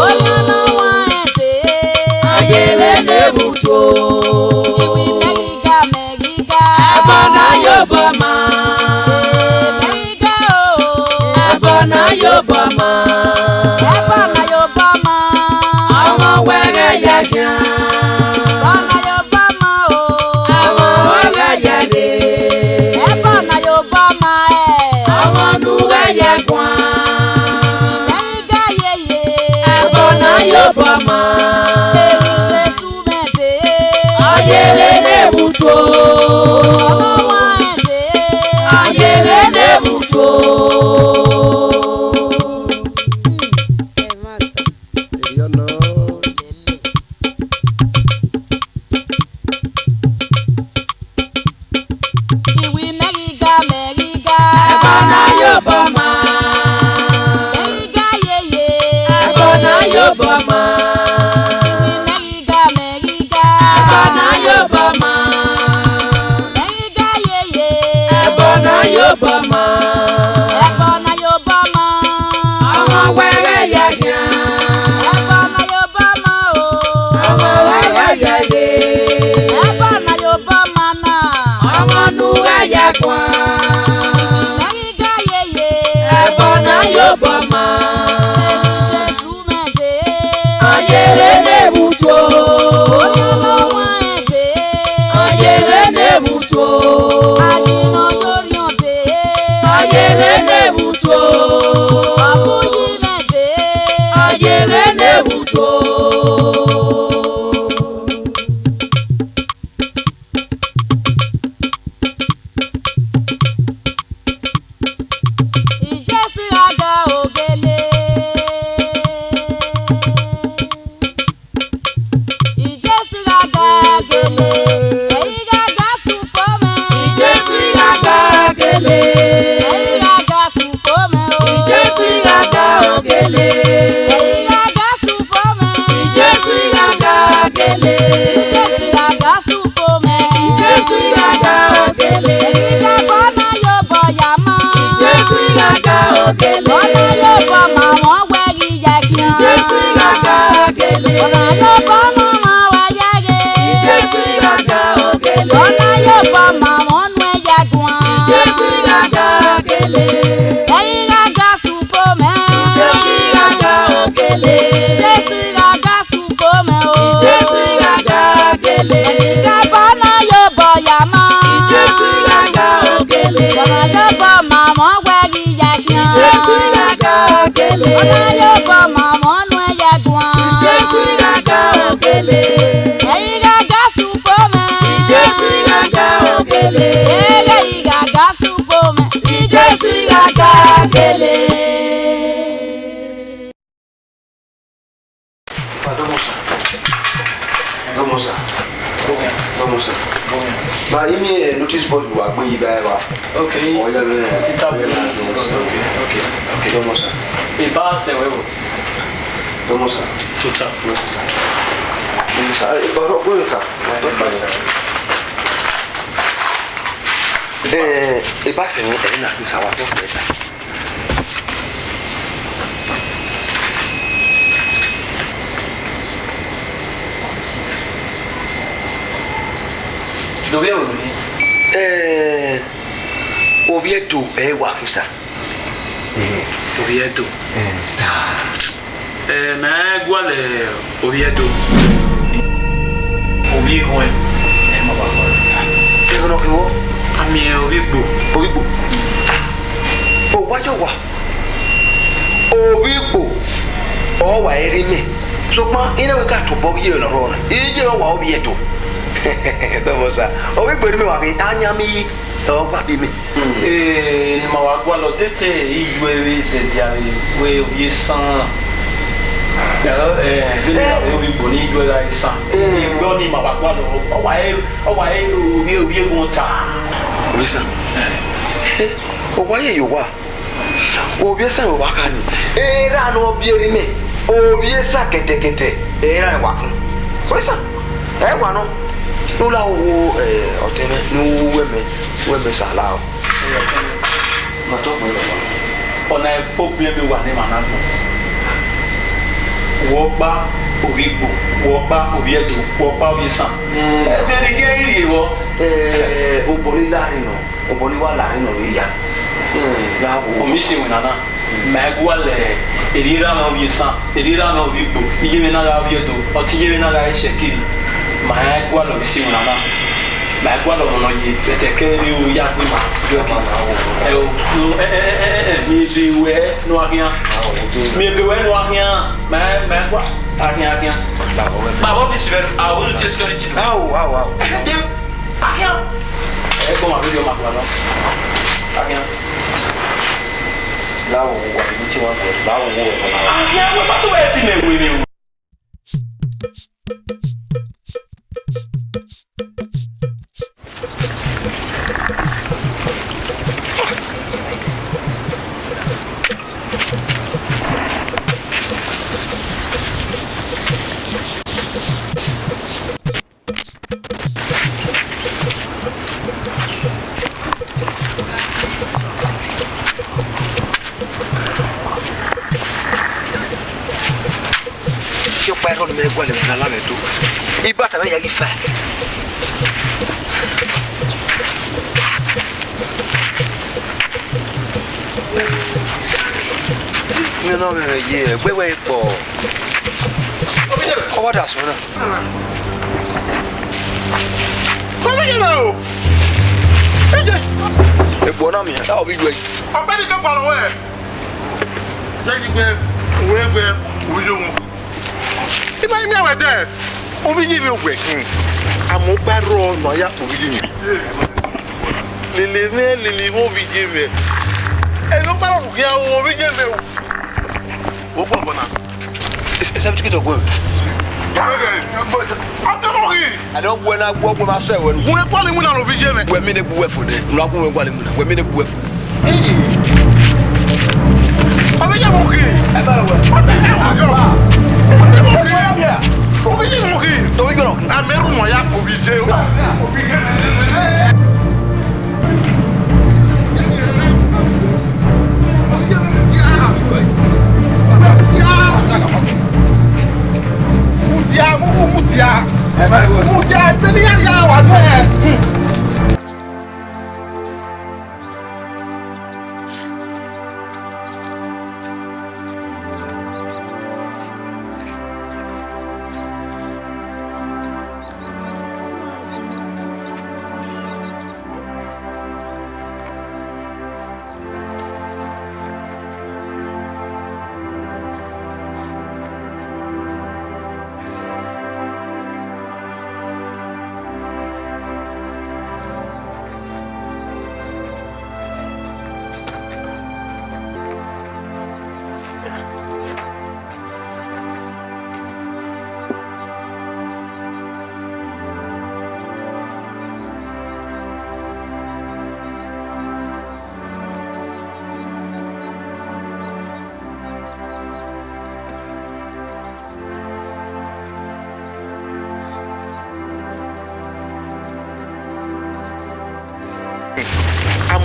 Oya ne ọ wa ẹdẹ. A ye vbe ne vbe utu. Iwi mẹghiga, mẹghiga. Ẹbọ na ye obọ ma. Mẹghiga o. Ẹbọ na ye obọ ma. Ẹbọ na ye obọ ma. Ọmọ wẹrẹ ya khian. Ẹbọ na ye obọ ma o. Ọmọ wẹrẹ ya rre. Ẹbọ na ye obọ ma ẹ. Ọmọ nu ghẹ ya guan. Mẹghiga yeye. Ẹbọ na ye obọ ma. Emwi Jesu mẹ dee. A ye vbe ne vbe utu. Ọmọ wa ẹdẹ. A ye vbe ne vbe utu. Ẹ ma sa. Eri ọna. Ọna ye obọ ma mwẹ ọnọẹn ya guan. Jesu ighaga okele. Ẹ ighaga sẹ ufomwẹ. Jesu ighaga okele. Ẹ ighaga sẹ ufomwẹ. Jesu ighaga okele. Dọmọ sa. Dọmọ sa. Dọmọ sa. Ba, imi, eh, notice board wa gbe yi ba eva. Okay. Oya, eh, interview. Okay, okay, okay. Dọmọ sa. Eba sẹ wẹ o. Dọmọ sa. Tuta. Dọmọ sa. Dọmọ sa. Eh, ọrọ gbe sa. Eba sẹ. Eh, eba sẹ ni, eh, na, sa wa to sa. Do vbe ru ni? Eh, ovbi Ẹdo ẹ wa khin sa. Eh, ovbi Ẹdo. Eh. Eh, mẹ gualọ ovbi Ẹdo. Ovbi Eghọn, ẹ ma wa khin. Eghọn ọ khin vbọ? A miẹn ovbi Igbo. Ovbi Igbo. Ah, owa ye owa. Ovbi Igbo, ọ wa rre mẹ. Sokpan, I na wẹ ka tobọ ghi yevbe ne ọ rrọọ na. Iye ọ wa ovbi Ẹdo. Dọmọ sa. Ovbi Igbo rre mẹ wa ghe, a yan mi yi, ọ gba bi mẹ. Ee, ne ima wa gualọ, te te I yu ẹre zẹdia vbe wẹ ovbi esan. Ẹ, ẹ, vbene a vbe ovbi Igbo ne I yu ẹre gha esan. Igbe ọnii ma wa gualọ, ọ wa re, ọ wa re ovbi, ovbi Eghọn ta. Ovbi esan. Ọ wa ye ye owa. Ovbi esan vbe owa kha ni. Erha ne ọ biẹ rre mẹ. Ovbi esan kẹdẹkẹdẹ. Erha wa khin. Ovbi esan. Ẹ wa nọ. Ne u la wo, ẹ, ọtẹn mwẹ, ne u wẹ mẹ, wẹ mẹ sa la o. Ma tọ gbẹn lọ. Ọna problem wa ne emwa na gbọn. Wẹ ọkpa ovbi Igbo, wẹ ọkpa ovbi Ẹdo, wẹ ọkpa ovbi esan. Ẹ, de ne I khian rhie vbọ? Ẹ, obọ ne I la rre nọ, obọ ne I wa la rre nọ vbe ya. Ẹ, ya wo. Ọ miẹn isi iwinna na. Ma gualọ erha mwẹ ovbi esan, erha mwẹ ovbi Igbo, iye mwẹ na gha ovbi Ẹdo, ọtẹn iye mwẹ na gha Ishẹkiri. Ma gualọ vbe isi iwinna na. Ma gualọ ọmọ nọ ye, bẹtẹ kẹ vbe u ya gbe ma. Ẹ o, ẹ, ẹ, ẹ, ẹ, ẹ, ẹ, ebe wẹ ne u wa khian. Miẹn ebe wẹ ne u wa khian. Ma, ma gua, a khian, a khian. Ma vbe ọfisi vbe, a wo te security. Au, au, au. Ẹ, de, a khian. Ẹ gbọ ma video ma gua nọ. A khian. La wo wo wa ni ti wa gua. La wo wo wa. A khian, wẹ ma to wẹ ti mẹ wẹ mẹ. Ke ọkpa erha ne imẹ gualọ emwi na la mwẹ do. Ibata mwẹ ya ghi fa. Mẹ nọ mwẹ ye, wẹ wẹ kpọ. Ọ wa da sẹ na. Kọ vbe ye na o. Eje. Egbọ na miẹn, a ọ vbe yu ẹe. Ọkpẹni ke kpọlọ wẹ. Ya yi gbe, wẹ gbe, uyo mu. I ma miẹn wẹ dẹ. Ovbi iye mwẹ wẹ khin. Amọ ọkpa rrọọ nọ ya ovbi iye mwẹ. Lele mwẹ, lele mwẹ ovbi iye mwẹ. Ẹ ne ọkpa rrọọ khian o, ovbi iye mwẹ o. Wo gbọgbọ na. Esa vbe tikiti ọgua mwẹ. Ọtẹn mọ ghi. Ani ọgua na gua ọgua ma sẹ wẹ. Wẹ kpọlọ iwinna ne ovbi iye mwẹ. Wẹ mi ne gbu wẹ fo nẹ. Unu a gu wẹ gualọ iwinna. Wẹ mi ne gbu wẹ fo nẹ. Ovbi iye mwẹ ghi. Ẹ ba wẹ. Ọtẹn mọ ghi. Ovbi iye mwẹ ghi. Ovbi iye mwẹ ghi. Ovbi iye mwẹ ghi. Amẹ rhunmwuda ya ovbi iye. Mudia, mu, mudia. Mudia, ebe ne iran ya wa nẹ.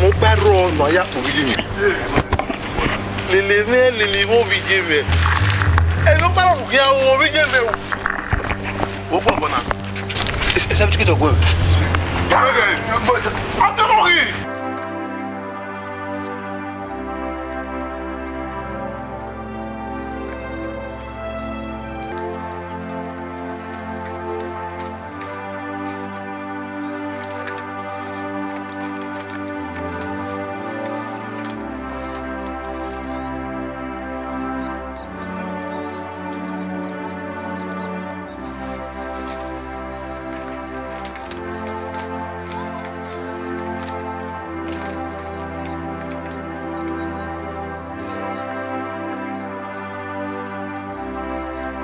Mo gba rrọọ nọ a ya kpe ovbi iye mwẹ. Lele mwẹ, lele vbe ovbi iye mwẹ. Ẹ ne ọ gba rrọọ khian o, ovbi iye mwẹ o. Wo gbọgbọ na. Esa vbe tikiti ọgua. Ọtẹmọghi.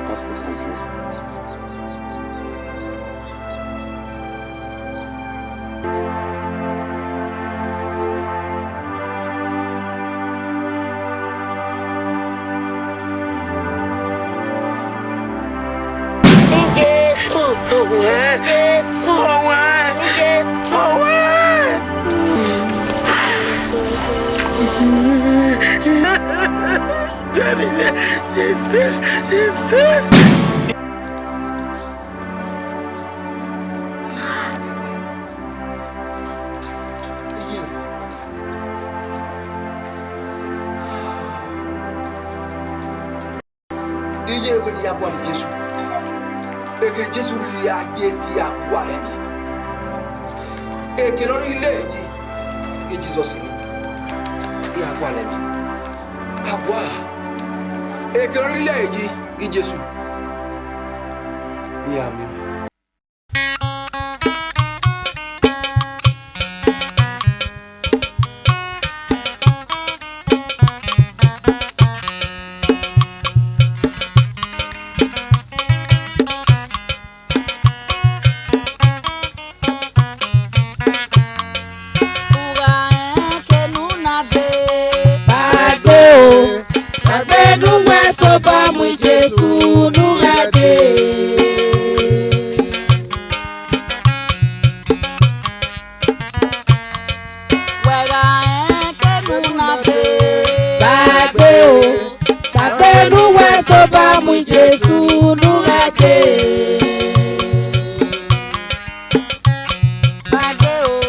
Passport control. Jesu. Jesu. Jesu. Daddy, Jesu, Jesu. Iye wẹ ne I ya gualọ Jesu. Ekene Jesu rhirhi a ye fi a gualọ ẹmwẹ. Ekene ọ rhirhi le yi, I Jizọs nọ, I ya gualọ ẹmwẹ. A gua. Ekene ọ rhirhi le yi, I Jesu, I ya miẹn. Ugha rẹn kenu na dee. Kpaegbe o, kpaegbe ne uwẹ sẹ obọ mu Jesu ne u gha dee. Wẹ gha rẹn kenu na dee. Kpaegbe o, kpaegbe ne uwẹ sẹ obọ mu Jesu ne u gha dee. Kpaegbe o,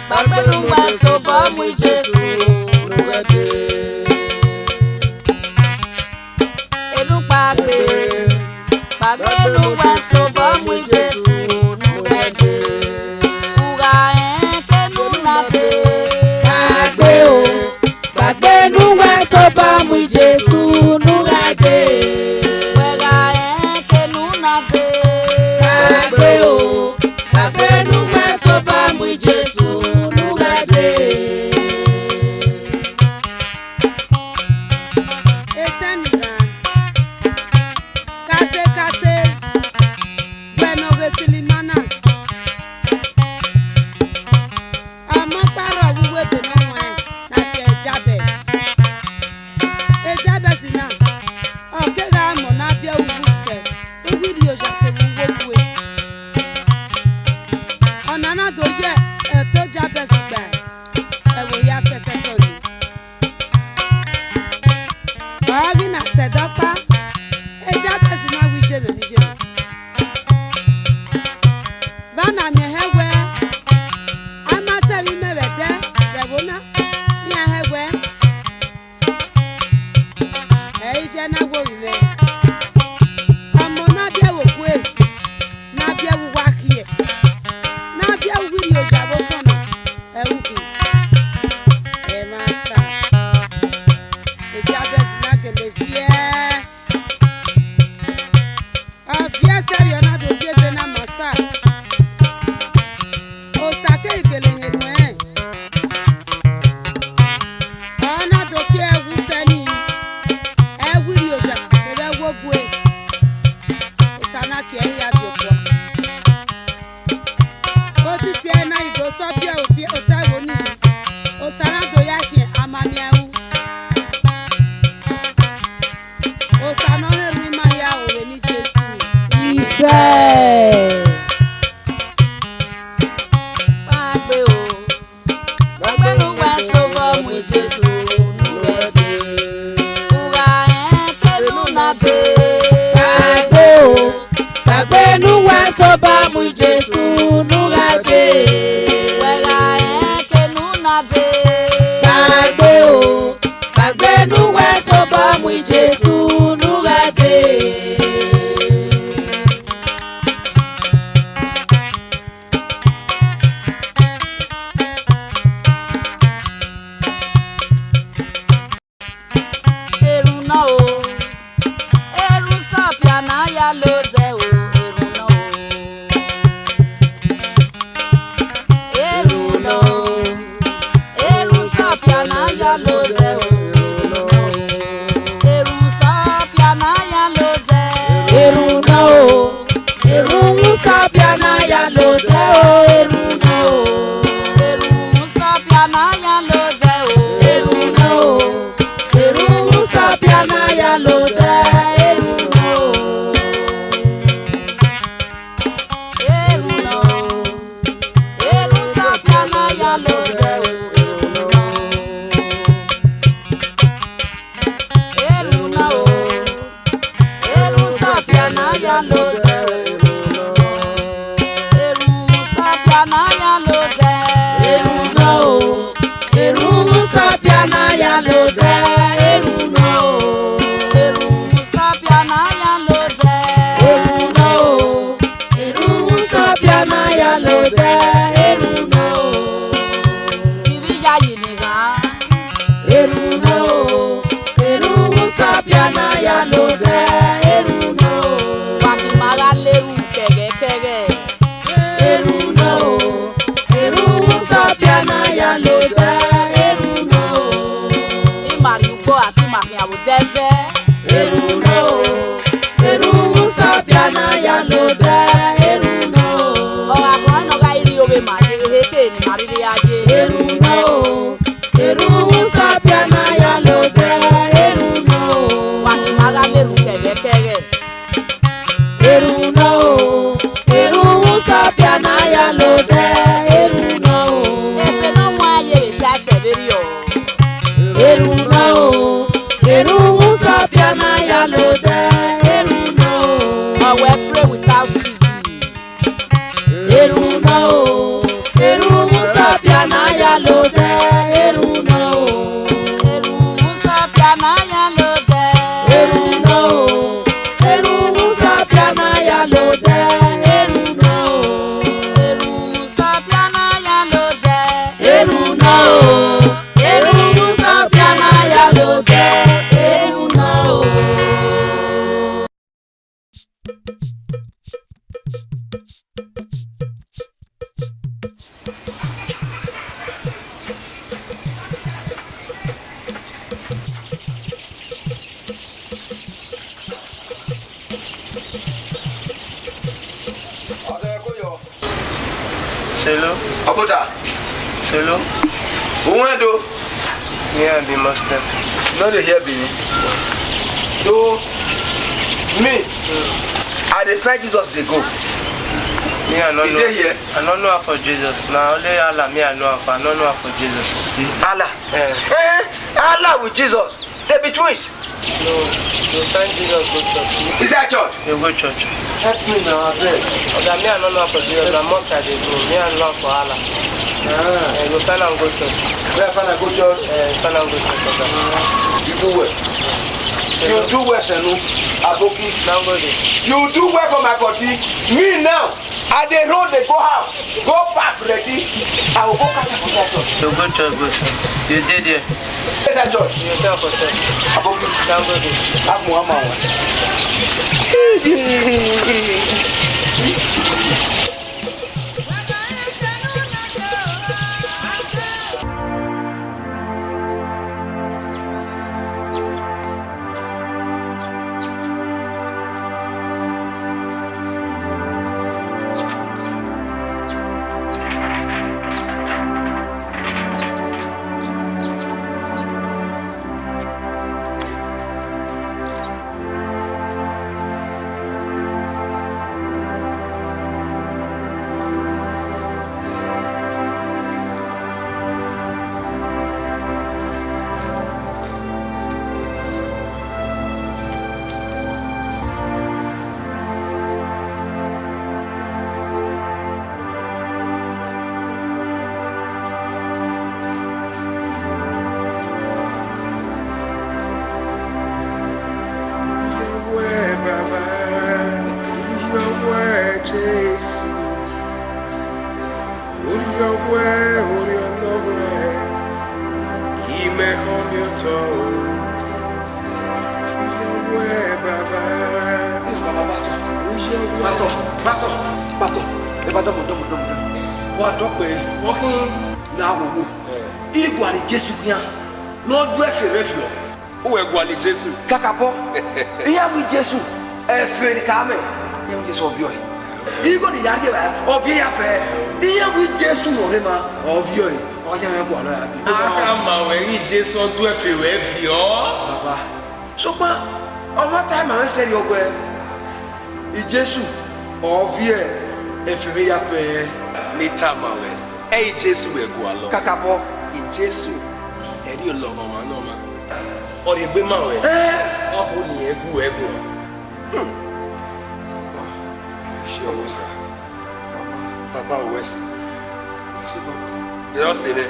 kpaegbe ne uwẹ sẹ obọ mu Jesu ne u gha dee. Enu kpaegbe, kpaegbe ne uwẹ sẹ obọ mu Jesu ne u gha dee. Ugha rẹn kenu na dee. Kpaegbe o, kpaegbe ne uwẹ sẹ obọ mu Jesu ne u gha dee. Wẹ gha rẹn kenu na dee. Kpaegbe o, kpaegbe ne uwẹ sẹ obọ mu Jesu ne u gha dee. Etẹn ni ghan, katekate, wẹ ne ọ ghe silima na. Ọmọ ọkpa rrọọ vbe uwu ebe ne ọ huẹn ne a tie Jabẹz. Jabẹz na, ọ kegha mọ ne a biẹ uwu sẹ, uwu irhiozia kevbe uwu ogue. Ọna na do ye ẹto Jabẹz gba ẹvbo hia fẹfẹtọ nii. Ọ ghi na sẹ ẹdẹ ọkpa, Jabẹz na wẹ iye mwẹ ne iye mwẹ. Vbe a na miẹn hẹ wẹẹ, a ma ta ẹmwẹ imẹ vbe ẹdẹ vbe ẹvbo na, iran hẹ wẹẹ, ẹ i ye na wo vbe mwẹ. Ọmọ ne a biẹ vbe ogue, ne a biẹ vbe uwu akhiẹ, ne a biẹ vbe uwu irhiozia vbe osọnnọ, ẹ i ru khin. Ẹmwata, Jabẹz na gele viẹ. Ọ viẹ sẹrriọ na do viẹ ebe na ma Osa. Osa keghi gele hin erhuẹn. Ọ na do kie ẹwu sẹ nii, ẹwu irhiozia kevbe ẹwu ogue. Osa na kie ẹre hia viọ okua. Otiti ẹre na i do sẹ ọbiẹ obiẹ ota ẹvbo nii, Osa na do ya khian amamiẹn ru. Osa ne ọ hẹn erhunmwu ima hia ore ni Jesu. Isẹ. Kpaegbe o, kpaegbe ne Uwẹ sobọ mu Jesu ne u gha dee. Wẹ gha rẹn ke ne u na dee. Kpaegbe o, kpaegbe ne uwẹ sobọ mu Jesu ne u gha dee. Erhunmwu nọ o, erhunmwu Sapia ne a ya lodẹ o, erhunmwu nọ o. Erhunmwu nọ o, erhunmwu Sapia ne a ya lodẹ o, erhunmwu nọ o. Erhunmwu Sapia ne a ya lodẹ. Erhunmwu nọ o. Erhunmwu Sapia ne a ya lodẹ o, erhunmwu nọ o. Erhunmwu Sapia ne a ya lodẹ o, erhunmwu nọ o. Erhunmwu Sapia ne a ya lodẹ, erhunmwu nọ o. Erhunmwu nọ o. Erhunmwu Sapia ne a ya lodẹ o, erhunmwu nọ o. Erhunmwu nọ o. Erhunmwu Sapia ne a ya lodẹ. Erhunmwu Sapia ne a ya lodẹ. Erhunmwu nọ o. Erhunmwu Sapia ne a ya lodẹ. Erhunmwu nọ o. Erhunmwu Sapia ne a ya lodẹ. Erhunmwu nọ o. Erhunmwu Sapia ne a ya lodẹ. Erhunmwu nọ o. Ivbi iyayi ni gha. Erhunmwu nọ o, erhunmwu Sapia ne a ya lodẹ, erhunmwu nọ o. Wa ni ma gha la erhunmwu kẹghẹkẹghẹ. Erhunmwu nọ o, erhunmwu Sapia ne a ya lodẹ, erhunmwu nọ o. Ima rhie ugbo ra te ima khian vbe odẹ zẹ. Erhunmwu nọ o, erhunmwu Sapia ne a ya lodẹ, erhunmwu nọ o. Ọ gha khuan ne ọ gha rhie ovbe ma ye, ehe ke ne ima rhirhi ya ye. Erhunmwu nọ o. Erhunmwu Sapia ne a ya lodẹ, erhunmwu nọ o. Wa ni ma gha la erhunmwu kẹghẹkẹghẹ. Erhunmwu nọ o, erhunmwu Sapia ne a ya lodẹ, erhunmwu nọ o. Ebe ne ọ wan ye vbe ta ẹsẹ vberriọ. Erhunmwu nọ o, erhunmwu Sapia ne a ya lodẹ, erhunmwu nọ o. Ọ wẹ pray without ceasing. Erhunmwu nọ o, erhunmwu Sapia ne a ya lodẹ, erhunmwu nọ o. Erhunmwu Sapia ne a ya lodẹ. Erhunmwu nọ o, erhunmwu Sapia ne a ya lodẹ, erhunmwu nọ o. Erhunmwu Sapia ne a ya lodẹ. Erhunmwu nọ o, erhunmwu Sapia ne a ya lodẹ, erhunmwu nọ o. Solo. Ọbota. Solo. Who went do? Me and the Muslim. No dey hear Benin. Do me. I dey find Jesus dey go. Me, I no know. He dey here? I no know am for Jesus. Na only Allah me I know am for. I no know am for Jesus. Allah? Eh. Eh, Allah with Jesus. They be twins. No, you find Jesus go church. Inside church? You go church. Help me now, abeg. Oga, me I no know am for Jesus. Na mosque I dey go. Me I know am for Allah. Ah. Eh, you find am go church. Where I find am go church? Eh, you find am go church, oga. You do well. You do well, Senu. Aboki. Na go dey. You do well for my body. Me now, I dey run dey go house, go baff ready. I go go catch am for that church. You go church, go church. You dey there. Inside church. You dey for church. Aboki. Na go dey. Abu ama wa. Wẹ Jesu, orhiọn wẹ, orhiọn nọ wẹ, imẹ khọ miotọ, orhiọn wẹ, Baba. Pastor, pastor, pastor, pastor, ẹ ba dọmọ, dọmọ, dọmọ, dọmọ. Wa dọkpẹ, wọ́n khin. Na wo wo. Igualọ Jesu khian, ne ọ du ẹfe mwẹ viọ. Uwẹ gualọ Jesu? Kakabọ. Iran wi Jesu, ẹfe ne I ka mẹ. Iran wi Jesu ọviọ ẹre. Igho ne I ya rhie vbe ọviẹ ya fẹ. Iran wi Jesu ne ọ rre ma, ọviọ ẹre. Ọ ya mwẹ gualọ ya bi. A khama ruẹ ghe Jesu ọ du ẹfe ruẹ viọ. Baba, sokpan, ọmwa ta ma mwẹ sẹrriọ wẹẹ, Jesu, ọ viọ ẹfe mwẹ ya fẹ. Ne I tama ruẹ, ẹ i Jesu wẹ gualọ. Kakabọ. Jesu, ẹre ọ lọghọ ọmwa ne ọmwa. Ọ rhie egbe ma ruẹ. Ẹ? Ọ ho ne irẹn gu ruẹ guan. Hmm. Isi ọvbokhan. Baba ruẹ sẹ. Ẹ ọ sẹ nẹ.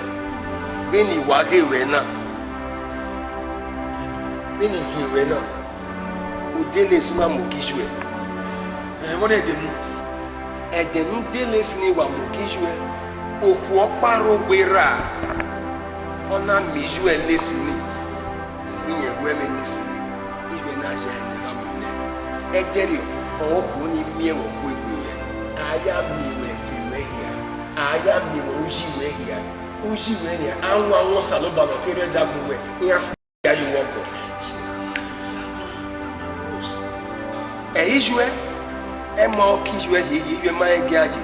Vbene I wa ghe ruẹ na. Vbene I ghe ruẹ na. Udele sẹ uwa mu ogijuẹ. Ẹ, vbọ ne ẹdẹ mu? Ẹdẹ ne udele sẹ ne wa mu ogijuẹ, okhuo ọkpa rre ogbe ra, ọ na miẹn ijuẹ lesi nii, vbe irẹn wẹ mẹ lesi nii, ijuẹ na ya ẹre ne ọ na mu nẹ. Ẹdẹrriọ ọre okhuo ni miẹn vbe okhuo egbe ruẹ, a ya miẹn ruẹ ẹfe ruẹ hia, a ya miẹn ruẹ uyi ruẹ hia, uyi ruẹ hia, a wan wan Osanobua ne ọ te rre ẹdẹ agbọn ruẹ, iran ya ye uwu ọgọ. Ẹ i yuẹ, ẹ ma ọ ke yuẹ hiehie, yuẹ ma rẹn gie a ye.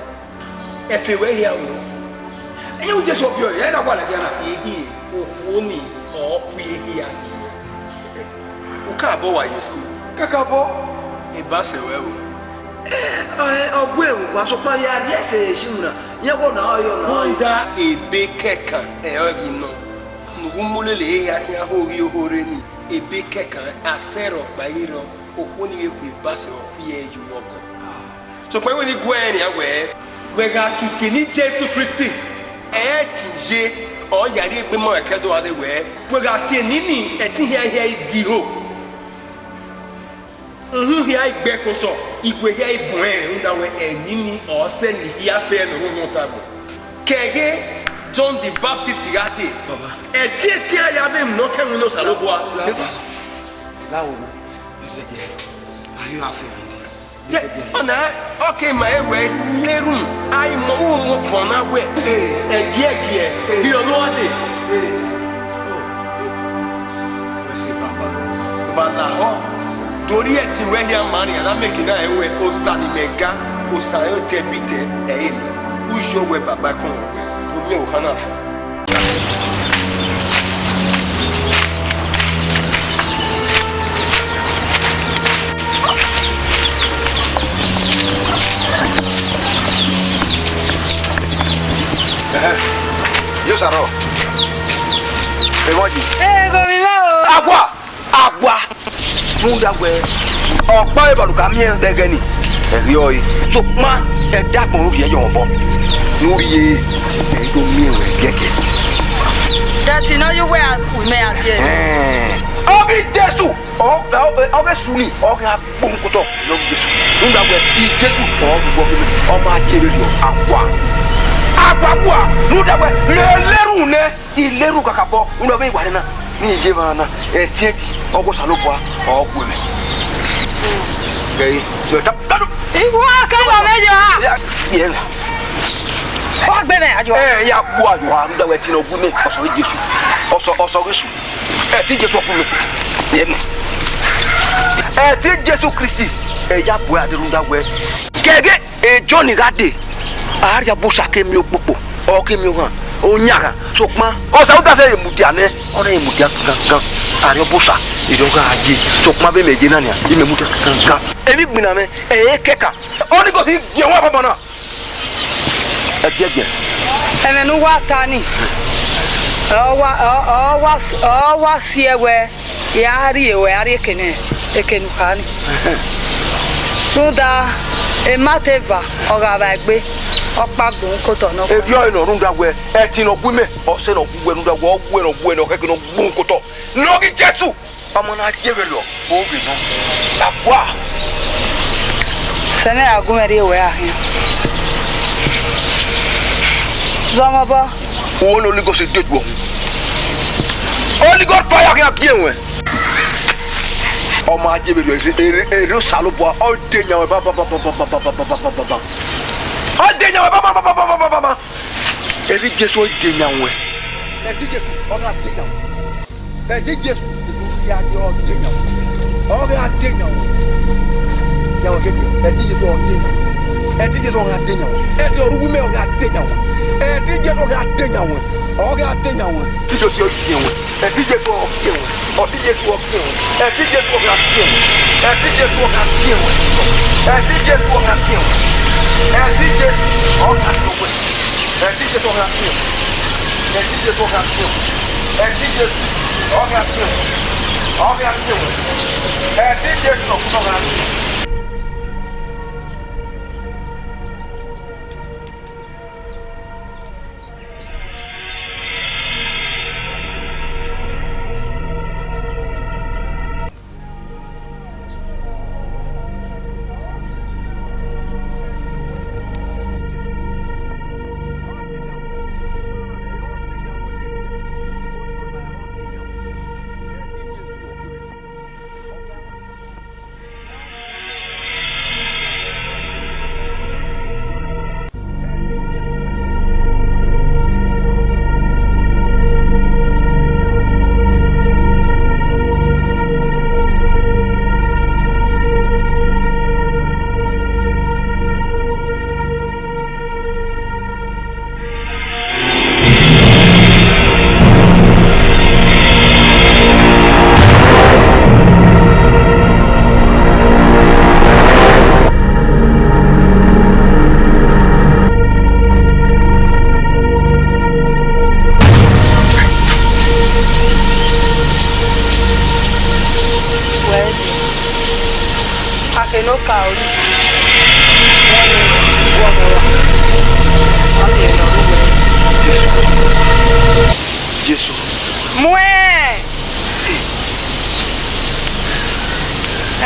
Ẹfe ruẹ hia o. Ẹ i wu Jesu ọviọ ẹre, ẹ na wa lẹghẹ na. Ehe, okhuo ni, ọ khuie hia. U ka bọ wa ye school? Kakabọ. Ebasẹ ruẹ o. Ẹ, ẹ, ọ gbe ẹvbo gba, sokpan ya rhie ẹse ẹre si unu na, iran wẹ ọna ọre, ọna ọre. Rhunmwuda ebe kẹkan ẹre ọ ghi nọ. Ne uwu mu lele ehia khian ho ghi ohorre ni, ebe kẹkan, asẹ rọ gba i rrọọ, okhuo ni vbe khuẹ ebasẹ ọ khuiẹ ye uwu ọgọ. Sokpan wẹ ne I guẹ rẹn nian wẹẹ, wẹ gha tutu ne Jesu Kristi, ẹ i te ye, ọ ya rhie egbe ma ruẹ ke do gha dee wẹẹ, wẹ gha tie nini, ẹtin hia hia i di ho. Uhunmwu hia i gbe ẹkotọ, igue hia i bun ẹnrẹn, rhunmwuda wẹẹ, ẹnini ọre ọsẹ ne I hia fe ne orhunmwu ọta agbọn. Ke ẹghẹ John the Baptist gha dee, ẹtin ẹtin a ya vbe emwi ne ọ kẹ winna Osanobua. Ye, ọna, ọ ke ma ẹre wẹẹ, erhunmwu, a i mọ, u mu vọn na wẹẹ, ẹgiẹgiẹ, rhie ọnua dee. Wẹ sẹ Baba. Vba lahọ, do rhie ẹtin ruẹ hia ma rian, na make na rẹn wẹẹ, Osa ne imẹ ga, Osa ne otọ ẹbitẹ, ẹ i re nẹ. U yọ wẹẹ Baba ẹkọnmwẹ wẹẹ, u miẹn okhan na fua. Ẹhẹn, yo sa rrọọ. Emọ yi. Ego mi vbe o. Agua! Agua! Rhunmwuda wẹẹ, ọkpa ọre Evaluka miẹn vbe ẹghẹ nii, ẹghẹ ọre. Sokpan ẹdẹ agbọn ne u rhie yọ obọ, ne u rhie, ẹ i do miẹn ruẹ giẹgiẹ. Dẹtin ne ọ ye uwẹ a ku imẹ ra tie? Ẹn, ọ ghi Jesu, ọ, ọ, ọ ghi Jesu nii, ọ ghi gha gbohun kotọ ne ọ ghi Jesu. Rhunmwuda wẹẹ, Jesu ọ ghi vbọ khin, ọ ma ye vberriọ, Agua. Agua, Agua, rhunmwuda wẹẹ, mẹ i lerhu nẹ. I lerhu kakabọ, unu vbe I wa rre na, ne I ye evba na, ẹtin ẹtin, ọghe Osanobua, ọ gu mẹ. Ghe, ghe, ta, ta, ta. Iwa ka lọ vbe yọ a? Ya, ye na. Wa gbe mẹ, Ayo. Ẹ, ya gbu Ayo a, rhunmwuda wẹẹ ẹtin ne ọ gu mẹ, ọsọ ghe Jesu. Ọsọ, ọsọ ghe Jesu. Ẹtin Jesu ọ gu mẹ. Ye na. Ẹtin Jesu Kristi, ẹ ya bu ẹre dee rhunmwuda wẹẹ. Ghe, ghe. E Jọn gha dee, Arriọbosa ke miẹn okpokpo, ọ ke miẹn oghan, ọ yan ghan, sokpan Osa u da sẹ vbe mudia nẹ, ọ na vbe mudia gangan. Arriọbosa, erriọ ọ gha ye, sokpan vbe mẹ ye na nian, imẹ mudia gangan. Emwi igbinna mwẹ, ẹ i re kẹkan. Ọnii ghost ghi gie ẹwaẹn ọmọ na. Ẹgiẹgiẹ. Ẹmwẹ ne uwa ta nii, ọ wa, ọ, ọ wa, ọ wa si ẹwẹ. I a rhie ruẹ, a rhie eke nẹ, eke ne u kha nii. Rhunmwuda, emate eva ọ gha vba egbe, ọkpa gbe uhunmwu kotọ nọ. Erriọ ẹre nọ rhunmwuda wẹẹ, ẹtin ne ọ gu imẹ, ọsẹ ne ọ gu uwẹ rhunmwuda wẹẹ, ọ gu uwẹ ne ọ gu uwẹ ne ọ khẹke ne ọ gbe uhunmwu kotọ. Ne ọ ghi Jesu, ọmọ na ye vberriọ, oghe nọ. Agua. Sẹ ne a gu mwẹ rrie wẹ a khian. Zọmọ obọ. Uwẹ ne Holy Ghost de guọ. Holy Ghost fire khian gie wẹ. Ọ ma je vberriọ, erriọ Osanobua, ọ de yan wẹ ba ba ba ba ba. Ọ de yan wẹ ba ba ba ba ba. Erriọ Jesu, ọ de yan wẹ. Ẹtin Jesu, ọ gha de yan wẹ. Ẹtin Jesu, Jesu ya de ọ de yan wẹ. Ọ gha de yan wẹ. Yan wẹ keke, ẹtin Jesu, ọ de yan wẹ. Ẹtin Jesu, ọ gha de yan wẹ. Ẹtin ọre uwu mwẹ, ọ gha de yan wẹ. Ẹtin Jesu, ọ gha de yan wẹ. Ọ gha de yan wẹ. Ẹtin Jesu, ọ de yan wẹ. Ẹtin Jesu, ọ de yan wẹ. Ẹtin Jesu, ọ de yan wẹ. Ẹtin Jesu, ọ gha de yan wẹ. Ẹtin Jesu, ọ gha de yan wẹ. Ẹtin Jesu, ọ gha de yan wẹ. Ẹtin Jesu, ọ gha de yan wẹ. Ẹtin Jesu, ọ gha de yan wẹ. Ẹtin Jesu, ọ gha de yan wẹ. Ẹtin Jesu, ọ gha de yan wẹ. Ọ gha de yan wẹ. Ẹtin Jesu, ọ gha de yan wẹ. Wẹ, akhẹ ne ọ ka ru, wẹ ne ọ gha, ọ miẹn ne ọ ru wẹ. Jesu. Jesu. Muẹn!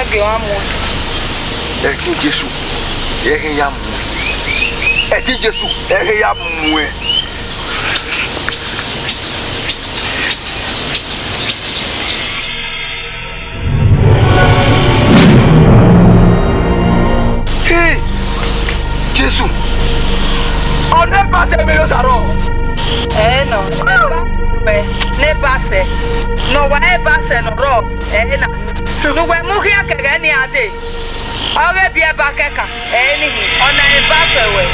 Ẹghẹ ọmwa muẹn. Ẹtin Jesu, ẹghẹ ya muẹn. Ẹtin Jesu, ẹghẹ ya muẹn. Hey! Jesu! Ọ ne Ebasẹ vbe ye Osa rrọọ? Ẹre nọ, ne Ebasẹ, ne Ebasẹ, ne ọ wa Ebasẹ ne ọ rrọọ, ẹre na. Ne uwẹ mu khian ke ẹghẹ ne iran dee. Ọ ghe biẹ ba kẹkan, ẹre ni hin, ọ na Ebasẹ wẹ.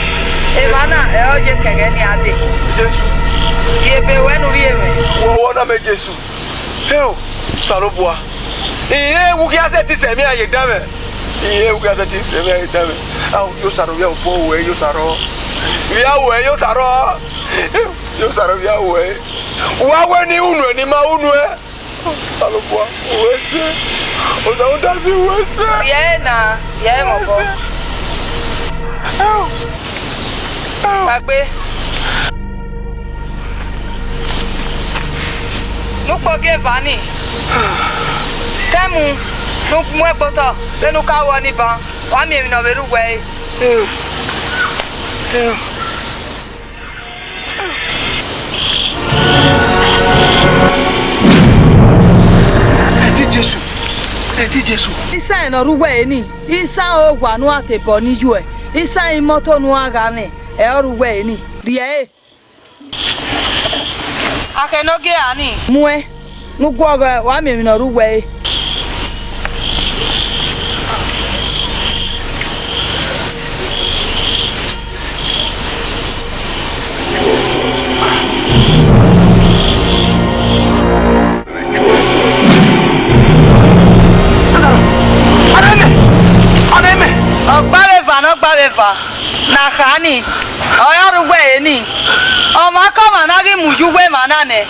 Emwa na, ẹre ọ ye ke ẹghẹ ne iran dee. Jesu. Rhie ebe ruẹ ne u rhie mwẹ. Wẹ ọwọ na mẹ Jesu. Heo, Osanobua. Irẹn vbe u khian sẹtin sẹ emwi a ye dan mwẹ. Irẹn vbe u khian sẹtin sẹ emwi a ye dan mwẹ. Ao, ye Osa rrọọ, vbe a wẹ ye Osa rrọọ. Vbe a wẹ ye Osa rrọọ. Ye Osa rrọọ, vbe a wẹ. Wa wẹ ne I unu ẹn, ne I ma unu ẹn. Osanobua, u ru ẹse. Osanobua, u ru ẹse. Rhie ẹre na, rhie ẹre mwẹ obọ. Kpaegbe. Ne ukpọn gie eva nii. Te ẹmu ne u mu ẹgbe otọ, vbene u ka ru ọnii ban, wa miẹn emwi ne ọ vbe rre uwẹ ẹre. Ẹtin Jesu, ẹtin Jesu. Isan ne ọ rre uwẹ ẹre nii, isan owa ne u a te bọ ne iyuẹ, isan imọto ne u a gha mwẹ, ẹre ọ rre uwẹ ẹre nii. Rhie ẹre. Akhẹ ne ọ gie ra nii. Muẹn, ne u guọghọ, wa miẹn emwi ne ọ rre uwẹ ẹre. Ọgba vbe eva ne ọgba vbe eva ne a kha nii, ọre ọ rre uwẹ ẹre nii. Ọmwaikọmwa ne a ghi mu ye uwu emwa na nẹ.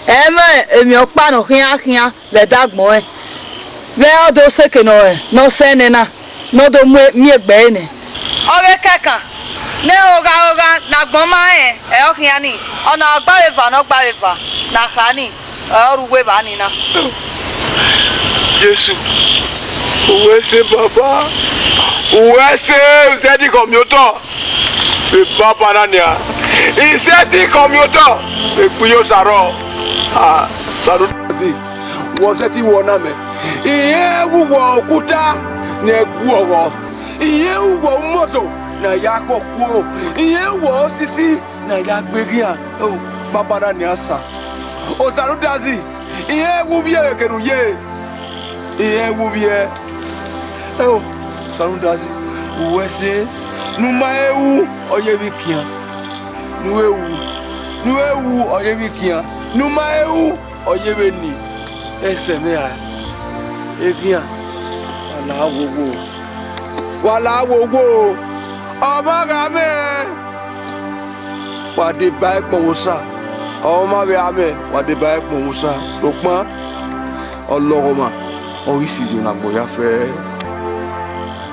Ẹ i mwẹ emwi ọkpa ne ọ khian khian vbe ẹdẹ agbọn rẹn, vbe ọ do sẹ eke ne ọ, ne ọ sẹ nẹ na, ne ọ do mu miẹn egbe ẹre nẹ. Ọ ghe kẹkan, ne ehoghaogha ne agbọn ma rẹn, ẹ i re ọ khian nii, ọna ọgba vbe eva ne ọgba vbe eva ne a kha nii, ọre ọ rre uwu evba nii na. Jesu, Uwẹ sẹ baba, uwẹ sẹ, u sẹtin khọ miẹn otọ. Vbe baba na nian, I sẹtin khọ miẹn otọ. Vbe ekpuyọ Osaro, ah, Osaro Dazi, wẹ ọ sẹtin wẹ ọna mẹ. Irẹn wu wẹ okuta ne ẹ guọghọ, irẹn wu wẹ umoto ne a ya khọ kuo, irẹn wu wẹ osisi ne a ya gbe ghian. Eo, baba na nian sa. Osaro Dazi, irẹn wu vbiẹ vbe eke ne u ye, irẹn wu vbiẹ. Eo, Osaro Dazi, uwẹ sẹ, ne u ma he ru, ọ ye vbe ikian. Ne u he ru, ne u he ru, ọ ye vbe ikian. Ne u ma he ru, ọ ye vbe ni. Ẹsẹ mwẹ ra, eghian, wa la wowo, wa la wowo, ọ ma gha mwẹ. Wa deba ẹkpọnmwẹ Osa, ọ ma vbe a mwẹ, wa deba ẹkpọnmwẹ Osa, sokpan ọlọghọmwa ọghe isido ne agbọn ya fẹ.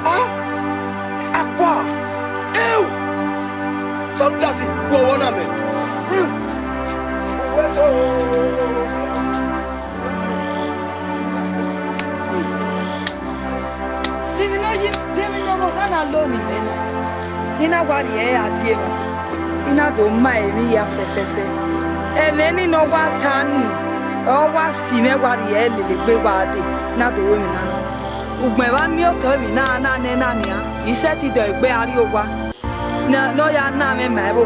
Ah, akua, eu, Osaro Dazi, gu ọvbọ na mẹ. Hmm. Uwẹ sẹ o. De emwi ne ọ yi, de emwi ne ọvbokhan na lo ne imẹ na, ne I na wa rhie ẹre a die emwa, I na do ma emwi hia fẹfẹfẹ. Ẹmwẹ nii ne ọ wa ta nii, ọ wa si mwẹ wa rhie ẹre lele egbe wa dee, ne a do ru emwi na na. Ugbẹn vbe a miẹn otọ emwi na na nẹ na nian, I sẹtin dọlegbe a rrie owa. Ne, ne ọ ya na mwẹ ma ẹvbo.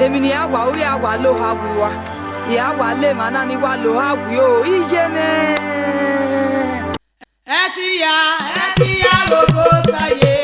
Emwi ne I ra wa ru, I ra wa la oha wu ua. I ra wa la emwa na ni wa la oha wu o, iye mwẹ. Ẹtin hia, ẹtin hia, ghogho sa ye.